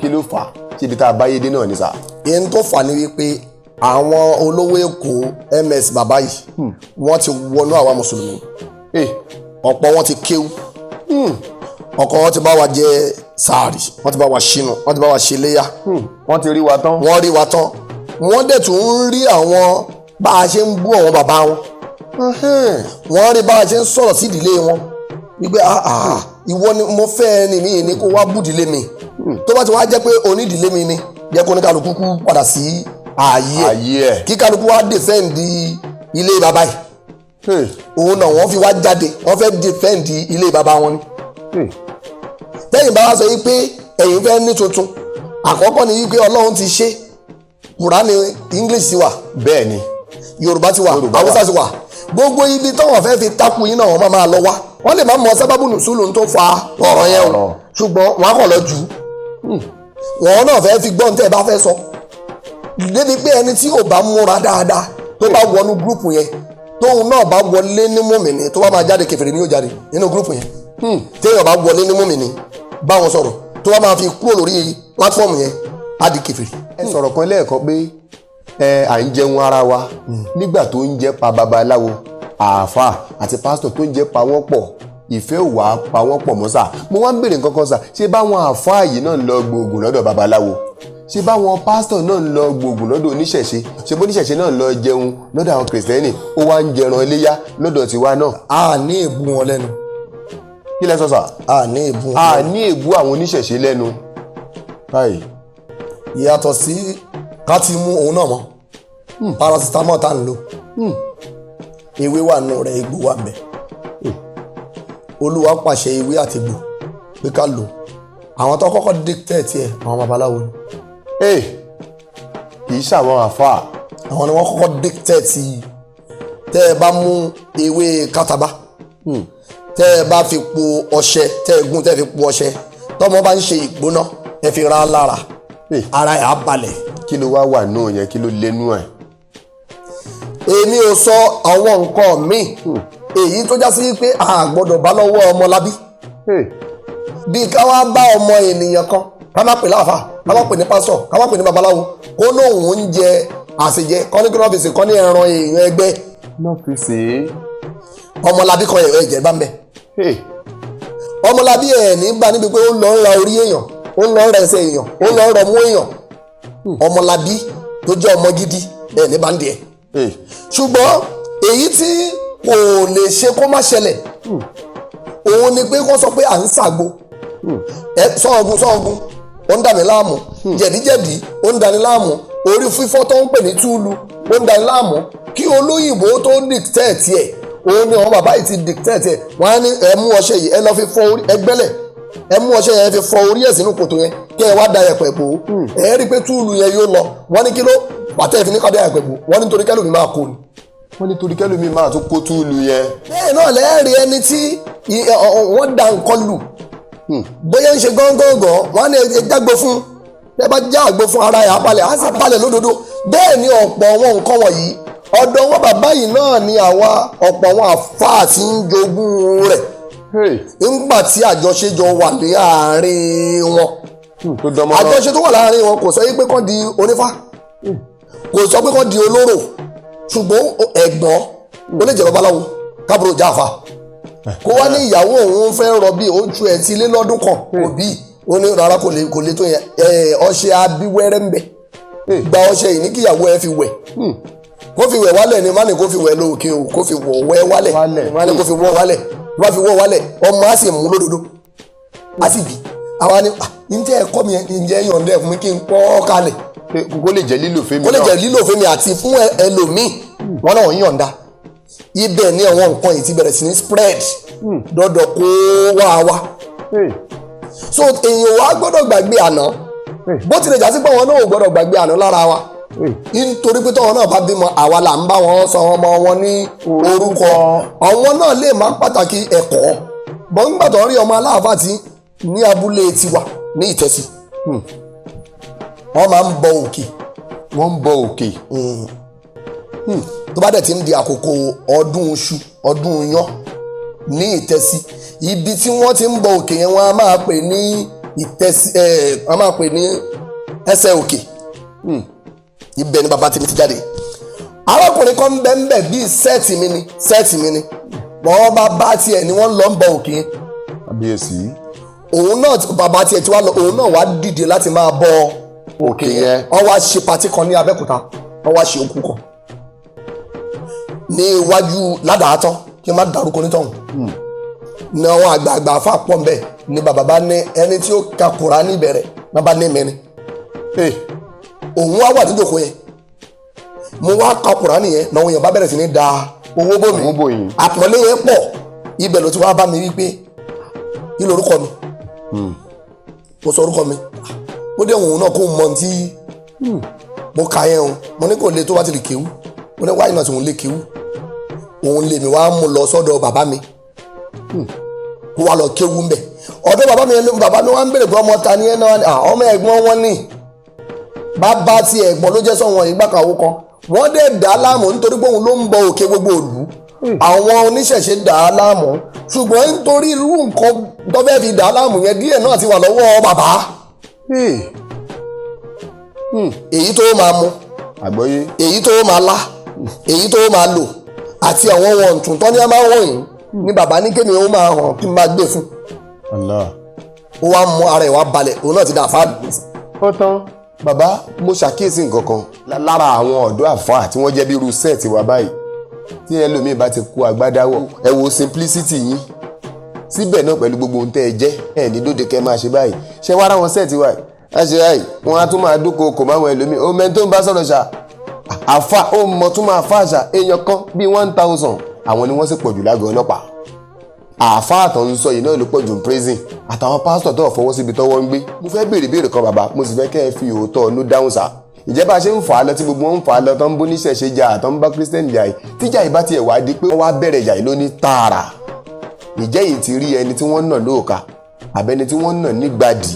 Kí ló fà á? Síbi tá a báyé dé náà ni sà? Ihun tó fà ní wípé àwọn olówó Èkó, MS bàbá yìí, wọ́n ti wọnú àwa mùsùlùmí. Ọ̀pọ̀ wọn ti kéwú, ọ̀pọ̀ wọn ti bá wa jẹ sàárì, wọ́n ti bá wa ṣínú, wọ́n ti bá wa ṣe léyà. Wọ́n ti rí wa tán. Wọ́n rí wa tán. Wọ́n dẹ̀ tún ń rí àwọn bá a ṣe ń bú àwọn bàbá wọn. Wọ́n rí bá a ṣe ń sọ̀rọ̀ sí ìdílé wọn wípé, "Ah ah, ìwọ ni mo fẹ́ ẹni mi ni kó wá búdìlé mi. Tó bá ti wá jẹ́ pé onídìílé mi ni, jẹ́ kó ní kálukú kú padà sí ààyè ẹ̀, Ààyè ẹ̀. kí kálukú wá defend ilé bàbá yìí." Òun náà wọ́n fi wá jáde, wọ́n fẹ́ defend ilé bàbá wọn ni. Tẹ́yìn bá wá sọ wípé ẹ̀yin fẹ́ ní tuntun, àkọ́kọ́ ni wípé Ọlọ́run ti ṣe Kùránì, English ti wà, bẹ́ẹ̀ ni Yorùbá ti wà, Yorùbá wà. Haúsá ti wà. Gbogbo ibi táwọn fẹ́ fi takù yín náà, wọ́n máa lọ wá. Wọ́n lè má mọ sábàbù nùsùlù tó fa ọ̀rọ̀ yẹn o, Ọ̀rọ̀. ṣùgbọ́n wọ́n á kàn lọ jù ú. Wọ́n náà fẹ́ fi gbọ́n tẹ́ ẹ bá fẹ́ sọ débi pé ẹni tí ò bá múra dáadáa, tó bá wọnú group yẹn, tóun náà bá wọlé ní mùmìnì, tó bá máa jáde, kèfèrí ni yóò jáde nínú group yẹn. Téèyàn bá wọlé ní mùmìnì bá wọn sọ̀rọ̀, tó bá máa fi kúrò lórí platform yẹn, á di kèfèrí. Ẹ sọ̀rọ̀ kan lẹ́ẹ̀kan pé ẹ à ń jẹun ara wa nígbà tó ń jẹ́ pa babaláwo, àáfàá àti pásítọ̀ tó ń jẹ́ pa wọ́n pọ̀, ìfẹ́ ò wá pa wọ́n pọ̀ mọ́ sà. Mo wá ń béèrè nǹkan kan sà. Ṣé báwọn àáfàá yìí náà ń lọ gbòògùn lọ́dọ̀ babaláwo? Ṣé báwọn pásítọ̀ náà ń lọ gbòògùn lọ́dọ̀ oníṣẹ̀ṣe? Ṣé bóníṣẹ̀ṣe náà ń lọ jẹun lọ́dọ̀ àwọn kìrìsìtẹ́nì, ó wá ń jẹran iléyá lọ́dọ̀ tiwa náà? A ní èbú wọn lẹ́nu. Kí lẹ sọ sà? A ní èbú wọn A lẹ́nu. ní ègbú àwọn oníṣẹ̀ṣe lẹ́nu báyìí. Ìyàtọ̀ sí ká ti mú òun náà mọ́ paracetamol tá à ń lò, ewé wà nù rẹ̀, egbò wà ńbẹ̀. Olúwa pàṣẹ ewé àti egbò pé ká lò. Àwọn tó kọ́kọ́ dictate ẹ̀, àwọn babaláwo ni. Ee, kì í ṣàwọn àáfàá. Àwọn ni wọ́n kọ́kọ́ dictate. Tẹ́ ẹ bá mú ewé kátàbá, tẹ́ ẹ bá fi po ọṣẹ, tẹ́ ẹ gún, tẹ́ ẹ fi po ọṣẹ, tọ́mọ bá ń ṣe ìgbóná, ẹ fi ra lára, ara ẹ̀ á balẹ̀. Kí ló wá wà nù yẹn? Kí ló lénú ẹ̀? Èmi ò sọ àwọn nǹkan míì èyí tó já sí pé a gbọ́dọ̀ bá lọ́wọ́ ọmọlábí, bí ká wá bá ọmọ ènìyàn kan, ká má pè láàfà, ká má pè ní pásítọ̀, ká má pè ní babaláwo, kó lóun ń jẹ àṣejẹ kọ́ ní kílọ́ọ̀fìsì kọ́ ní ẹran èèyàn ẹgbẹ́. Náà fi ṣe Ọmọlábí kan, ẹ̀rọ ẹ̀jẹ̀ bá ń bẹ̀. É. Ọmọlábí ẹ̀ ní bá níbi pé ó lọ ń ra orí èèyàn, ó lọ ń ra ẹsẹ̀ èèyàn, ó lọ ń rọmú èèyàn. Ọmọlábí tó jẹ́ ọmọ gidi ẹ̀ ní bá ń diẹ. Ṣùgbọ́n èyí tí kò lè ṣe kó má ṣẹlẹ̀, òun ni pé kó sọ pé à ń ṣàgbo ẹ sọ́ọ̀gùn sọ́ọ̀gùn, ó ń dà mí láàmú, jẹ̀díjẹ̀dí ó ń dani láàmú, orí fífọ́ tó ń pè ní túlù ó ń dani láàmú. Kí olóyìnbó tó dictate ẹ̀, òun ni àwọn bàbá yìí ti dictate ẹ̀. Wọ́n á ní ẹ mú ọṣẹ yìí, ẹ lọ fi fọ orí ẹgbẹ́lẹ̀, ẹ mú ọṣẹ yẹn fi fọ orí ẹ̀ sínú kòtò yẹn, kí ẹ wá da ẹ̀pẹ̀ bò ó, ẹ rí i pé túlù yẹn yóò lọ. Wọ́n ní kí ló pàtẹ́ ìfi ní ká da ẹ̀pẹ̀ bò? Wọ́n ní torí kẹ́lòmí máa kó ni. Wọ́n ní torí kẹ́lómi máa tún kó túlù yẹn. Bẹ́ẹ̀ náà lẹ́ẹ̀rí ẹni tí wọ́n da nǹkan lù, bóyá ń ṣe gángangan, wọ́n á ní ẹ jágbo fún. Ẹ bá já àgbo fún, ara ẹ̀ á balẹ̀, á sì balẹ̀ lódodo. Bẹ́ẹ̀ ni ọ̀pọ̀ àwọn nǹkan wọ̀nyí, ọ̀dọ̀ wọn bàbá yìí náà ni àwa ọ̀pọ̀ àwọn àfáà tí ń jogún rẹ̀ ńgbà tí àjọṣe jọ wà ní àárín wọn. Tó dánmọ́rán. Àjọṣe tó wà láàárín wọn kò sọ yí pé kán di onífá, kò sọ pé kán di olóró, ṣùgbọ́n ẹ̀gbọ́n ó lè jẹ́ babaláwo, kábúrò jáfa, kó wá ní ìyàwó òun fẹ́ rọbí, ojú ẹ̀ ti lé lọ́dún kan kò bí. Ó ní rárá, kò lè tó yẹn. Ọṣẹ abíwẹ́rẹ́ ń bẹ. Gba ọṣẹ yìí, ní kíyàwó ẹ fi wẹ̀, kó fi wẹ̀ wálẹ̀ ni. Má ní kó fi wẹ̀ lóòkè o, kó fi wọ̀ wẹ́ wálẹ̀. Wálẹ̀. Má ní kó fi wọ̀ wálẹ̀. Tó bá fi wọ̀ wálẹ̀, ọmọ á sì mú lódodo, á sì bí. Àwa ni, "Ah, ǹjẹ́ ẹ̀kọ́ mi ǹjẹ́ yọ̀ǹda ẹ̀ fún mi kí n kọ́ kalẹ̀?" Pé kó lè jẹ́ lílò fẹ́mi Kó lè náà. jẹ́ lílò fún mi àti fún ẹlòmíì. Wọn náà ń yọ̀ǹda. Ibẹ̀ ni àwọn nǹkan yìí ti bẹ̀rẹ̀ sí ní spread dọ́dọ̀ kó wá wá. So èèyàn wa gbọ́dọ̀ gbàgbé àná, bó tilẹ̀ já sí pé àwọn náà ò gbọ́dọ̀ gbàgbé àná lára wa. Nítorí pé tọ́wọ́n náà bá bímọ, àwa là ń bá wọn sọ ọmọ wọn ní orúkọ. Àwọn náà lè má pàtàkì ẹ̀kọ́ bọ́n nígbà tó ń rí ọmọ aláàfáà tí ní abúlé tiwa ní Ìtẹ̀sí, wọ́n máa ń bọ òkè. Wọ́n ń bọ òkè. Tó bá dẹ̀ ti ń di àkókò ọdún iṣu, ọdún iyán ní Ìtẹ̀sí, ibi tí wọ́n ti ń bọ òkè yẹn, wọ́n á máa pè ní Ìtẹ̀sí ẹ̀, wọ́n á máa pè ní ẹsẹ̀ òkè. Ibẹ̀ ni bàbá tèmi ti jáde. Arákùnrin kan ń bẹ ń bẹ bíi set mi ni, set mi ni. Wọ́n bá bá tiẹ̀ ni wọ́n lọ ń bọ òkè yẹn. Kábíyèsí. Òun náà bàbá tiẹ̀ tí wàá lọ, òun náà wá dìde láti máa bọ òkè yẹn. Wọ́n wá ṣe party kan ní Abẹ́òkúta, wọ́n wá ṣe òkú kan ní iwájú ládàátọ́, kí n má dárúkọ onítọ̀hún, ní àwọn àgbààgbà afa pọ̀ nbẹ ní bàbá bá ní ẹni tí ó ka Kùránì bẹ̀rẹ̀ náà bá ní mẹ́rin. Òun wá wà níjòkó yẹn, mo wá ka Kùránì yẹn náà, òun yẹn bá bẹ̀rẹ̀ sí ní da owó bò mí. Owó bò yín. Àpọ́nlé yẹn pọ̀. Ibẹ̀ ló ti wá bá mi wípé, kí lorúkọ mi? Mo sọ orúkọ mi. Ó dé, òun náà kó mọ tí mo kà yẹn o. Mo ní kò le, tó bá ti lè kéwú. Mo ní wáyé náà tí òun lè kéwú, òun lèmi wá mú lọ sọ́dọ̀ bàbá mi kó wá lọ kéwú ń bẹ̀. Ọ̀dọ̀ bàbá mi, bàbá mi wá ń bèrè pé ọmọ ta ni ẹ náà? Ah, ọmọ ẹ̀gbọ́n wọn ní bàbá tí ẹ̀gbọ́n ló jẹ́ sọ̀wọ́n ìgbà kan àwọn kan wọ́n dẹ̀ dá láàmú nítorí pé òun ló ń bọ òkè gbogbo ìlú. Àwọn oníṣẹ̀ṣe dà á láàmú, ṣùgbọ́n nítorí irú nǹkan tó fẹ́ fi dà á láàmú yẹn, díẹ̀ náà ti wà lọ́wọ́ bàbá, èyí tó máa mu, Àgbọ́yé. èyí tó máa lá, èyí tó máa lò àti àwọn ohun ọ̀tún tó ní a máa wọ̀nyí ní bàbá ní kémi ó máa hàn kí n máa gbé fún. Allah. Ó wá mú ara ẹ̀ wá balẹ̀, òun náà ti dà fáàlù. Ó tán. Bàbá, mo ṣàkíyèsí nǹkan kan lára àwọn ọ̀dọ́ àfáà tí wọ́n jẹ́ bí irú set wa báyìí. Tí ẹlòmíín bá ti kó agbádá wọ̀, ẹ wo simplicity yín síbẹ̀ náà pẹ̀lú gbogbo ohun tẹ́ ẹ jẹ́ ẹ ní dóde kẹ́ máa ṣe báyìí. Ṣé wàá ráwọn set wa yìí á ṣe báyìí, wọn á tún máa dúnkokò máwọn ẹlòmíín. Ó mẹ́ni tó ń bá sọ̀rọ̀ ṣá, àfa ó mọ̀ tún máa fa àṣà èèyàn kan bíi 1,000, àwọn ni wọ́n sì pọ̀jù lágọ̀ọ́ ọlọ́pàá. Àáfàá tó ń sọ yìí náà ló pọ̀ jù ní prison, àtàwọn pásítọ̀ tó fọwọ́ síbi tọ́wọ́ ń gbé. Mo fẹ́ béèrè béèrè kan, bàbá, mo sì fẹ́ kẹ́ ẹ fi òótọ́ ọ̀nù dáhùn sá. Ìjẹ́ bá a ṣe ń fà á lọ tí gbogbo wọn ń fà á lọ, tó ń bó níṣẹ̀ṣe jà, tó ń bá Christian jà yìí, tíjà yìí bá tiẹ̀ wá di pé wọ́n wá bẹ̀rẹ̀ ìjà yìí lóní tààrà, ìjẹ́ yìí ti rí ẹni tí wọ́n nà lóòka àbẹ́ni tí wọ́n nà nígbàdì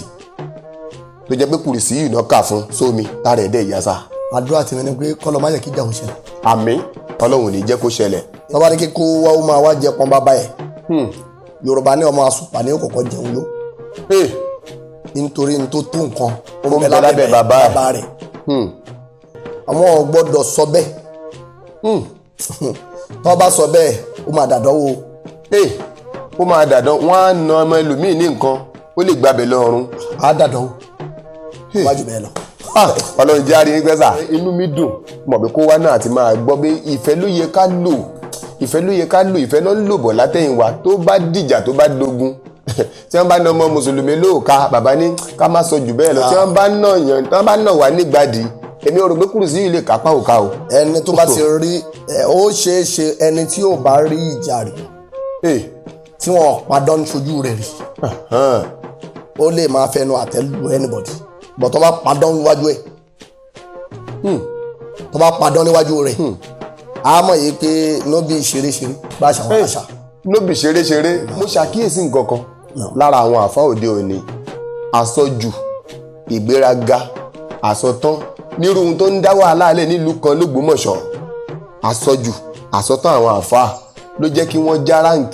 tó jẹ́ pé kùrìsì yìí náà kà fún sómi tára ẹ̀ dẹ̀ yá sá? Àdúrà tèmi ni pé kọ́lọ́ má yẹ kí ìjà ò ṣẹlẹ̀. Àmín, Ọlọ́run ò ní jẹ́ kó ṣẹlẹ̀. Tọ́ba ní kíkó wá, ó máa wá jẹ pọ́n bàbá ẹ̀. Yorùbá ní ọmọ asùpà ní òkòkò jẹun yó, nítorí ní tó tó nǹkan ó ń bẹ lábẹ́ bàbá ẹ̀. Bàbá rẹ̀. Àwọn ò gbọ́dọ̀ sọ bẹ́ẹ̀. Tọ́ bá sọ bẹ́ẹ̀, ó máa dàdánwò. Ee, ó máa dàdán, wọ́n á na ọmọ ẹlòmíì ní nǹkan, ó lè gbàbẹ̀ lọ́rùn. Á dàdánwò wájú bẹ́ẹ̀ lọ. Ah, Ọlọ́run jẹ́ àárín gbẹ́sà. Inú mi dùn mọ̀ pé kó wá náà àti máa gbọ́ pé ìfẹ́ ló yẹ ká lò, ìfẹ́ ló yẹ ká lò, ìfẹ́ náà ń lò bọ̀ látẹ̀yìnwá. Tó bá dìjà, tó bá dogun, tí wọ́n bá na ọmọ mùsùlùmí lóòka, bàbá ní ká má sọ jù bẹ́ẹ̀ lọ. Tí wọ́n bá nà yàn, tí wọ́n bá nà wá nígbàdí, èmi ò rò pé kùrùsí yìí lè kápá òka o. Ẹni tó bá ti rí ẹ, ó ṣeé ṣe ẹni tí ò bá rí ìjà rí, tí wọn padà ń ṣojú rẹ̀ rí, ó lè máa fẹnu àtẹ́ lu anybody, but tó bá padà níwájú ẹ̀, tó bá padà níwájú rẹ̀, á mọ̀ yìí pé no bí ṣeréṣeré bá ṣàwọn àṣà. Nóbì ṣeréṣeré. Mo ṣàkíyèsí nǹkan kan lára àwọn àfa òde òní: àsọjù, ìgbéraga, àsọtán nírú ohun tó ń dá wàhálà alẹ́ nílùú kan lÓgbómọ̀ṣọ́. Àsọjù, àsọtán àwọn àfa ló jẹ́ kí wọ́n já rank.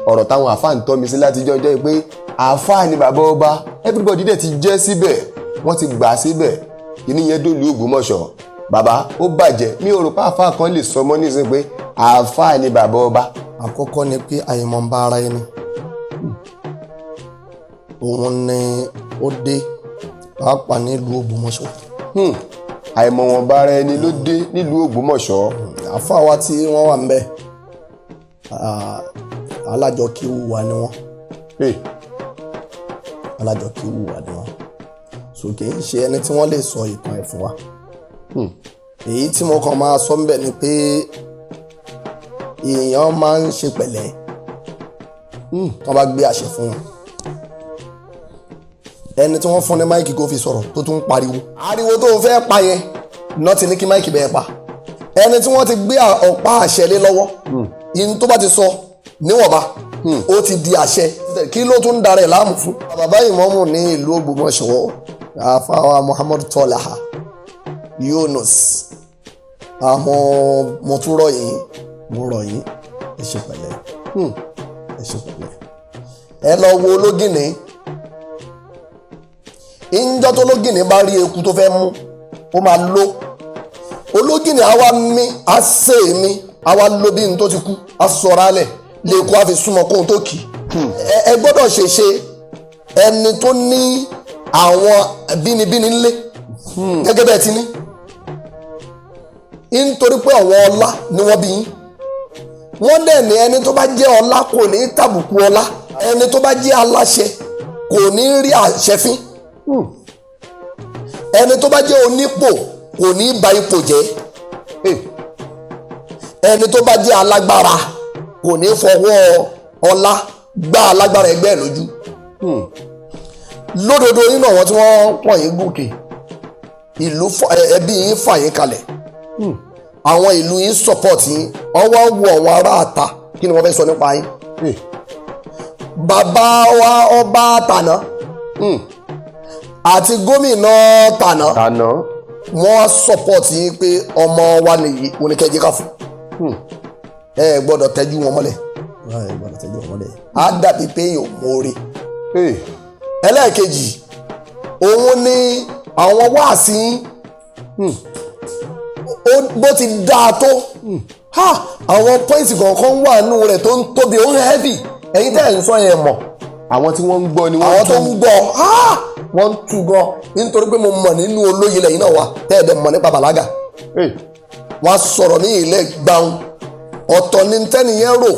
Ọ̀rọ̀ táwọn àfa ń tọ́ mi sí látijọ́ ọjọ́ yìí pé àfa ni bàbá ọba, everybody dẹ̀ ti jẹ́ síbẹ̀, wọ́n ti gbà á síbẹ̀. Kíní yẹn dòlú Ògbómọ̀ṣọ́, bàbá, ó bàjẹ́. Mi ò rò pé àfa kan lè sọ mọ́ nísìnyí pé àfa ni bàbá ọba. Àkọ́kọ́ ni pé àìmọ̀ ń bá ara ẹni, òun ni ó dé pàápàá nílùú Ògbómọ̀ṣọ́. Àìmọ̀ wọn bá ara ẹni ló dé nílùú Ògbómọ̀ṣọ́. Àfáà wa tí wọ́n wà ń bẹ̀, alájọkíwù wa ni wọ́n. Alájọkíwù wa ni wọ́n, so kì í ṣe ẹni tí wọ́n lè sọ ìtàn ẹ̀ fún wa. Èyí tí mo kàn máa sọ ń bẹ̀ ni pé èèyàn máa ń ṣe pẹ̀lẹ́ tí wọ́n bá gbé àṣẹ fún wọn. Ẹni tí wọ́n fún ní mic kó fi sọ̀rọ̀, tó tún ń pariwo, ariwo tó ń fẹ́ pa yẹn Náà ti ní kí mic bẹ́ẹ̀ pa ẹni tí wọ́n ti gbé ọ̀pá àṣẹ lé lọ́wọ́. Ihun tó bá ti sọ níwọ̀nba, ó ti di àṣẹ. Kí ló tún darẹ̀ láàmú fún. Bàbá ìmáàmù ní ìlú Ògbómọ̀ṣọ́, àfàwà Muhammad Tọ́láhà Yunus, àwọn mo tún rọ̀ yín, mo rọ̀ yín, ẹ ṣe pẹ̀lẹ́, ẹ ṣe pẹ̀lẹ́. Ẹ lọ wo ológìnní. Ìjọ tó lógìnní bá rí eku tó fẹ́ mú, ó máa ló ológìnní, àwa mi á sè mí, àwa ló bí n tó ti kú, á sọra lẹ̀ lè kó, á fi súnmọ́ kóhun tó kì í. Ẹ gbọ́dọ̀ ṣèṣe ẹni tó ní àwọn bínibíni ńlé gẹ́gẹ́ bẹ́ẹ̀ ti ní, nítorí pé àwọn ọlá ni wọ́n bí yín. Wọ́n dẹ̀ ní ẹni tó bá jẹ́ ọlá kò ní tàbùkù ọlá, ẹni tó bá jẹ́ aláṣẹ kò ní rí àṣẹ fín, ẹni tó bá jẹ́ onípò kò ní ba ipò jẹ́, ẹni tó bá jẹ́ alágbára kò ní fọwọ́ ọlá gbá alágbára ẹgbẹ́ ẹ̀ lójú. Lódodo, nínú àwọn tí wọ́n pọ̀ yín gòkè ìlú, ẹbí yín fà yín kalẹ̀, àwọn ìlú yín support yín, wọ́n wá wo àwọn ará àta, kí ni wọ́n fẹ́ sọ nípa yín? Bàbá wa ọba tàná àti gómìnà tàná, tànà, wọ́n support yín pé ọmọ wa nìyí, oníkẹ́jẹ́ ká fún ẹ. Gbọ́dọ̀ tẹ́jú wọn mọ́lẹ̀, ẹ gbọ́dọ̀ tẹ́jú wọn mọ́lẹ̀, á dàbí pé èèyàn ò mọ̀ọ́re. Ẹlẹ́ẹ̀kejì, òun ni àwọn wáàsí yín. Bó ti dáa tó ha, àwọn point kọ̀ọ̀kan wà nínú rẹ̀ tó ń tóbi, ó ń heavy. Ẹ̀yin tẹ́ ẹ̀ ń sọ yẹn mọ̀. Àwọn tí wọ́n ń gbọ́ ni wọ́n. Àwọn tó ń gbọ́, ha, wọ́n ń tú gan, nítorí pé mo mọ̀ nínú olóye lẹ́yìn náà wà tẹ́ ẹ̀ dẹ̀ mọ̀ nípa bàlágà. Wọ́n á sọ̀rọ̀ ní ilẹ̀ gbàùn, ọ̀tọ̀ ní tẹ́niyẹn rò,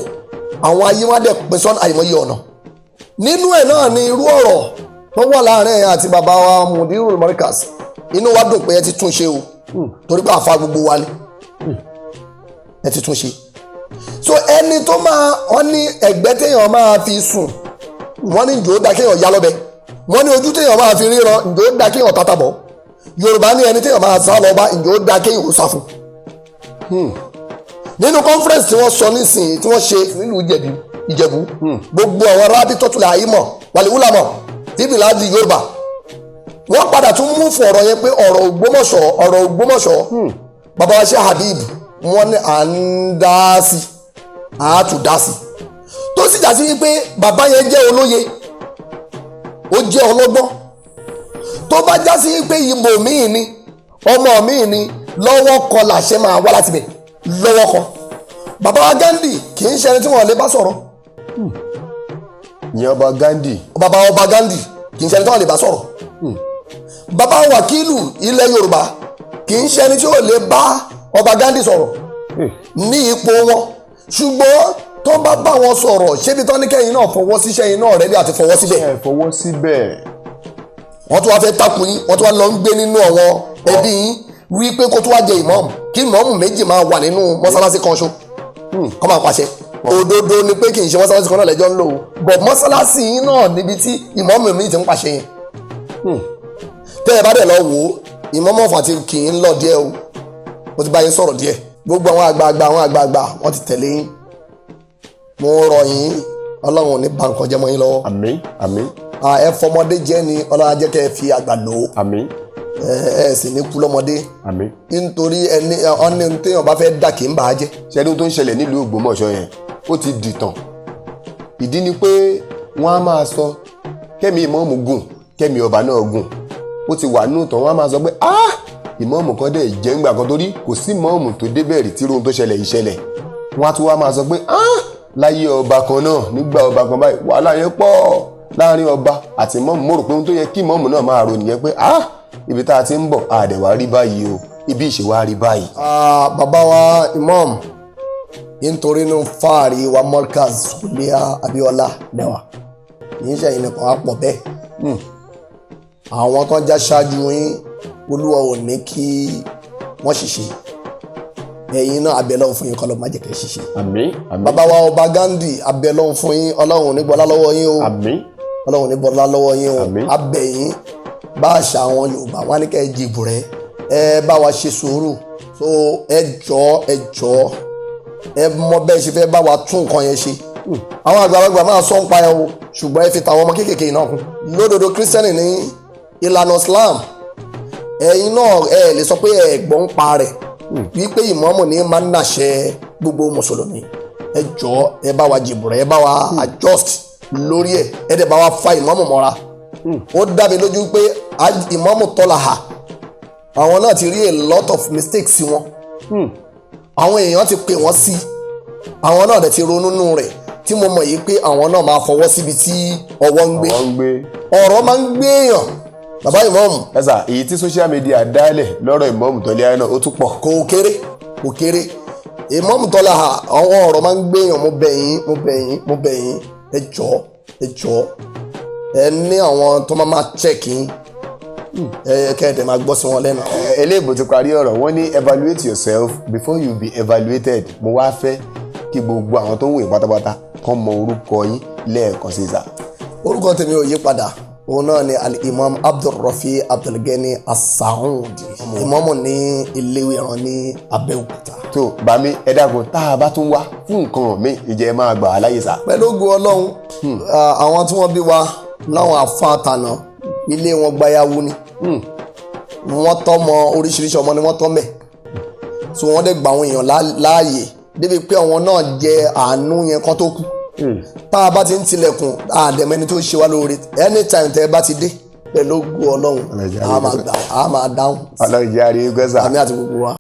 àwọn ayé wọn á dẹ̀ pín sọ́nà àìmọye ọ̀nà. Nínú ẹ̀ náà ni irú ọ̀rọ̀ tó wà láàrin ẹ̀ àti bàbá wa Mudirul Markaz. Inú wa dùn pé ẹ ti tún ṣe o, torí pé àfa gbogbo wa ni ẹ ti tún ṣe. So ẹni tó máa wọ́n ní ẹ̀gbẹ́ téèyàn máa fi sùn, wọ́n ní njó da kéèyàn yá lọ́bẹ, wọ́n ní ojú téèyàn máa fi ríran, njó da kéèyàn tata bọ̀. Yorùbá ní ẹni téèyàn máa sá lọ bá, njó da kéèyàn ó sá fún. Nínú conference tí wọ́n sọ nísìnyí tí wọ́n ṣe nílùú Ìjẹ̀bú, gbogbo àwọn arábí tọ́tulẹ̀ àyímọ̀ wàlíwúlàmọ̀ tíbi láti Yorùbá, wọ́n padà tún mú fún ọ̀rọ̀ yẹn pé ọ̀rọ̀ Ògbómọ̀ṣọ́, ọ̀rọ̀ Ògbómọ̀ṣọ́, bàbá wa ṣe Habib, wọ́n ní à ń dá sí, à á tún dá sí, tó sì já sí wípé bàbá yẹn jẹ́ olóye, ó jẹ́ ọlọ́gbọ́n. Tó bá já sí wípé ìbò míì ni, ọmọ míì ni, lọ́wọ́ kan làṣẹ máa wá láti bẹ̀ lọ́wọ́ kan. Bàbá wa Gandhi kì í ṣe ẹni tí wọ́n lè bá sọ̀rọ̀. Ìyẹn ọba Gandhi. Bàbá ọba Gandhi kì í ṣe ẹni tí wọ́n lè bá sọ̀rọ̀. Bàbá wàkílù ilẹ̀ Yorùbá kì í ṣe ẹni tí ó lè bá ọba Gandhi sọ̀rọ̀ ní ipò wọn. Ṣùgbọ́n tó bá bá wọn sọ̀rọ̀, ṣébi tán ní kẹ́yìn náà fọwọ́ síṣẹ́ yín náà ready àti fọwọ́ síbẹ̀? Ẹ fọwọ́ síbẹ̀. Wọ́n tún wá fẹ́ takùn yín, wọ́n tún wá lọ ń gbé nínú àwọn ẹbí yín wí pé kó tún wá jẹ ìmáàmù, kí ìmáàmù méjì máa wà nínú mọ́sálásí kan ṣo, kó máa pàṣẹ. Òdodo ni pé kì í ṣe mọ́sálásí kan náà lẹ́jọ́ ń lò ó, bọ̀ mọ́sálásí yín náà níbi tí ìmáàmù mi ti ń pàṣẹ yẹn. Tẹ́ ẹ bá dẹ̀ lọ wò ó, ìmáàmù Ọ̀fà ti kì í lọ díẹ̀ o. Mo ti bá yín sọ̀rọ̀ díẹ̀. Gbogbo àwọn àgbààgbà, àwọn àgbààgbà, wọ́n ti tẹ̀lé yín. Mo rọ̀ yín, Ọlọ́run ò ní bà nǹkan jẹ́ mọ́ yín lọ́wọ́. Àmín, àmín. Ẹ fọmọdé jẹ́ ni, Ọlọ́run á jẹ́ kẹ́ ẹ fi àgbà lò ó. Àmín. Ẹ sì ní kú lọ́mọdé. Àmín. Nítorí ẹni ọ̀ní téèyàn bá fẹ́ dà kí n bà á jẹ́. Ṣẹ́ni tó ń ṣẹlẹ̀ nílùú Ògbómọ̀ṣọ́ yẹn, ó ti dìtàn. Ìdí ni pé wọ́n á máa sọ kẹ́mi ìmọ̀ọ́mù gùn, kẹ́mi ọba náà gùn, ó ti wà nù tán. Wọ́n á máa sọ pé ah, ìmọ̀ọ́mù kan dẹ̀ jẹ́ ńgbà kan, torí kò sí ìmọ̀ọ́mù tó débẹ̀ rí tí rohun tó ṣẹlẹ̀ ìṣẹ̀lẹ̀. Wọ́n á tún wá máa sọ pé ah, láyé ọba kan náà, nígbà ọba kan báyìí, wàhálà yẹn pọ̀ láàrin ọba àti ìmọ̀ọ́mù. Mo rò pé ohun tó yẹ kí ìmọ̀ọ́mù náà máa rò nìyẹn pé ah, ibi tá a ti ń bọ̀, àdẹ̀ wá rí báyìí o, ibi ìṣe wá rí báyìí. Ah, bàbá wa imam, nítorí inú fáàrí wa Markaz Suliya Abiola lẹ́wà, kì í ṣe ẹ̀yin nìkan á pọ̀ bẹ́ẹ̀. Àwọn tó ń já ṣáájú yín, Olúwa ò ní kí wọ́n ṣìṣe. Ẹ̀yin náà, abẹ́lọ́hún fún yín, kọ́ ló má jẹ́ kẹ́ ṣìṣe. Àmín, àmín. Bàbá wa ọba Gandhi, abẹ́lọ́hún fún yín, Ọlọ́run ò ní gbọ́lá lọ́wọ́ yín o. Àmín. Ọlọ́run ò ní gbọ́lá lọ́wọ́ yín o. Àmín. Abẹ́yín bá àṣà àwọn Yorùbá wọn ní kẹ́ ẹ jìbù rẹ, Ẹ bá wa ṣe sùúrù. So ẹ jọ̀ọ́, ẹ jọ̀ọ́, ẹ mọ bẹ́ẹ̀ ṣe fẹ́ bá wa tún nǹkan yẹn ṣe. Àwọn àgbàlagbà máa sọ ń pa ẹ o, ṣùgbọ́n ẹ fi tàwọn ọmọ kéékèèké náà kún. Lódodo, Kírísítẹ́nì ní ìlànà Islam, ẹ̀yin náà ẹ lè sọ pé ẹ gbọ́ ń pa rẹ̀ wípé ìmáàmù ní máa ń nàṣẹ gbogbo mùsùlùmí. Ẹ jọ̀ọ́, ẹ bá wa jìbùrẹ̀, ẹ bá wa adjust lórí ẹ, ẹ dẹ̀ bá wa fa ìmáàmù mọ́ra. Ó dá mi lójú pé ìmáàmù Tọ́láhà, àwọn náà ti rí a lot of mistakes sí wọn. Àwọn èèyàn ti pè wọ́n sí, àwọn náà dẹ̀ ti ronú nù rẹ̀, tí mo mọ̀ yìí pé àwọn náà máa fọwọ́ síbi tí ọwọ́ ń gbé. Ọwọ́ ń gbé. Ọ̀rọ̀ máa ń gbé èèyàn, bàbá ìmáàmù. Ẹ sà, èyí tí social media dálẹ̀ lọ́rọ̀ ìmáàmù Tọ́líhà náà, ó tún pọ̀. Kò kéré, kò kéré. Ìmáàmù Tọ́láhà, àwọn ọ̀rọ̀ máa ń gbé èèyàn. Mo bẹ̀ yín, mo bẹ̀ yín, mo bẹ̀ yín, ẹ jọ̀ọ́, ẹ jọ̀ọ́, ẹ ní àwọn tó máa check yín, ẹ kẹ́ẹ̀dẹ̀ máa gbọ́ sí wọn lẹ́nu. Eléèbó ti parí ọ̀rọ̀, wọ́n ní evaluate yourself before you be evaluated. Mo wá fẹ́ kí gbogbo àwọn tó ń wòye pátápátá kàn mọ orúkọ yín lẹ́ẹ̀kan sí, sà. Orúkọ tèmi ò yí padà, òun náà ni Al-Imam Abdulrafi Abdulgani Asaudi, ìmáàmù ní Iléwéran ní Abẹ́òkúta. Tó bá mi, ẹ dákun, tá a bá tún wá fún nǹkan mi, ìjẹ́ ẹ máa gbà á láyè, sà? Pẹ̀lú ògo Ọlọ́run. Àwọn tí wọ́n bí wa láwọn àfa àtànà, ilé wọn gbayawu ni wọ́n tọ́mọ, oríṣiríṣi ọmọ ni wọ́n tọ́ mẹ́. So wọ́n dẹ̀ gba àwọn èèyàn láàyè débi pé àwọn náà jẹ àánú yẹn kán tó kú. Tá a bá ti ń tilẹ̀kùn àdẹ̀mẹ́ni tó ṣe wá lóore, anytime tẹ́ ẹ bá ti dé, pẹ̀lú ògo Ọlọ́run, a máa gbà, a máa dáhùn. Ọlọ́run jẹ́ àrí gbẹ́sà. Àmì àti gbogbo wa.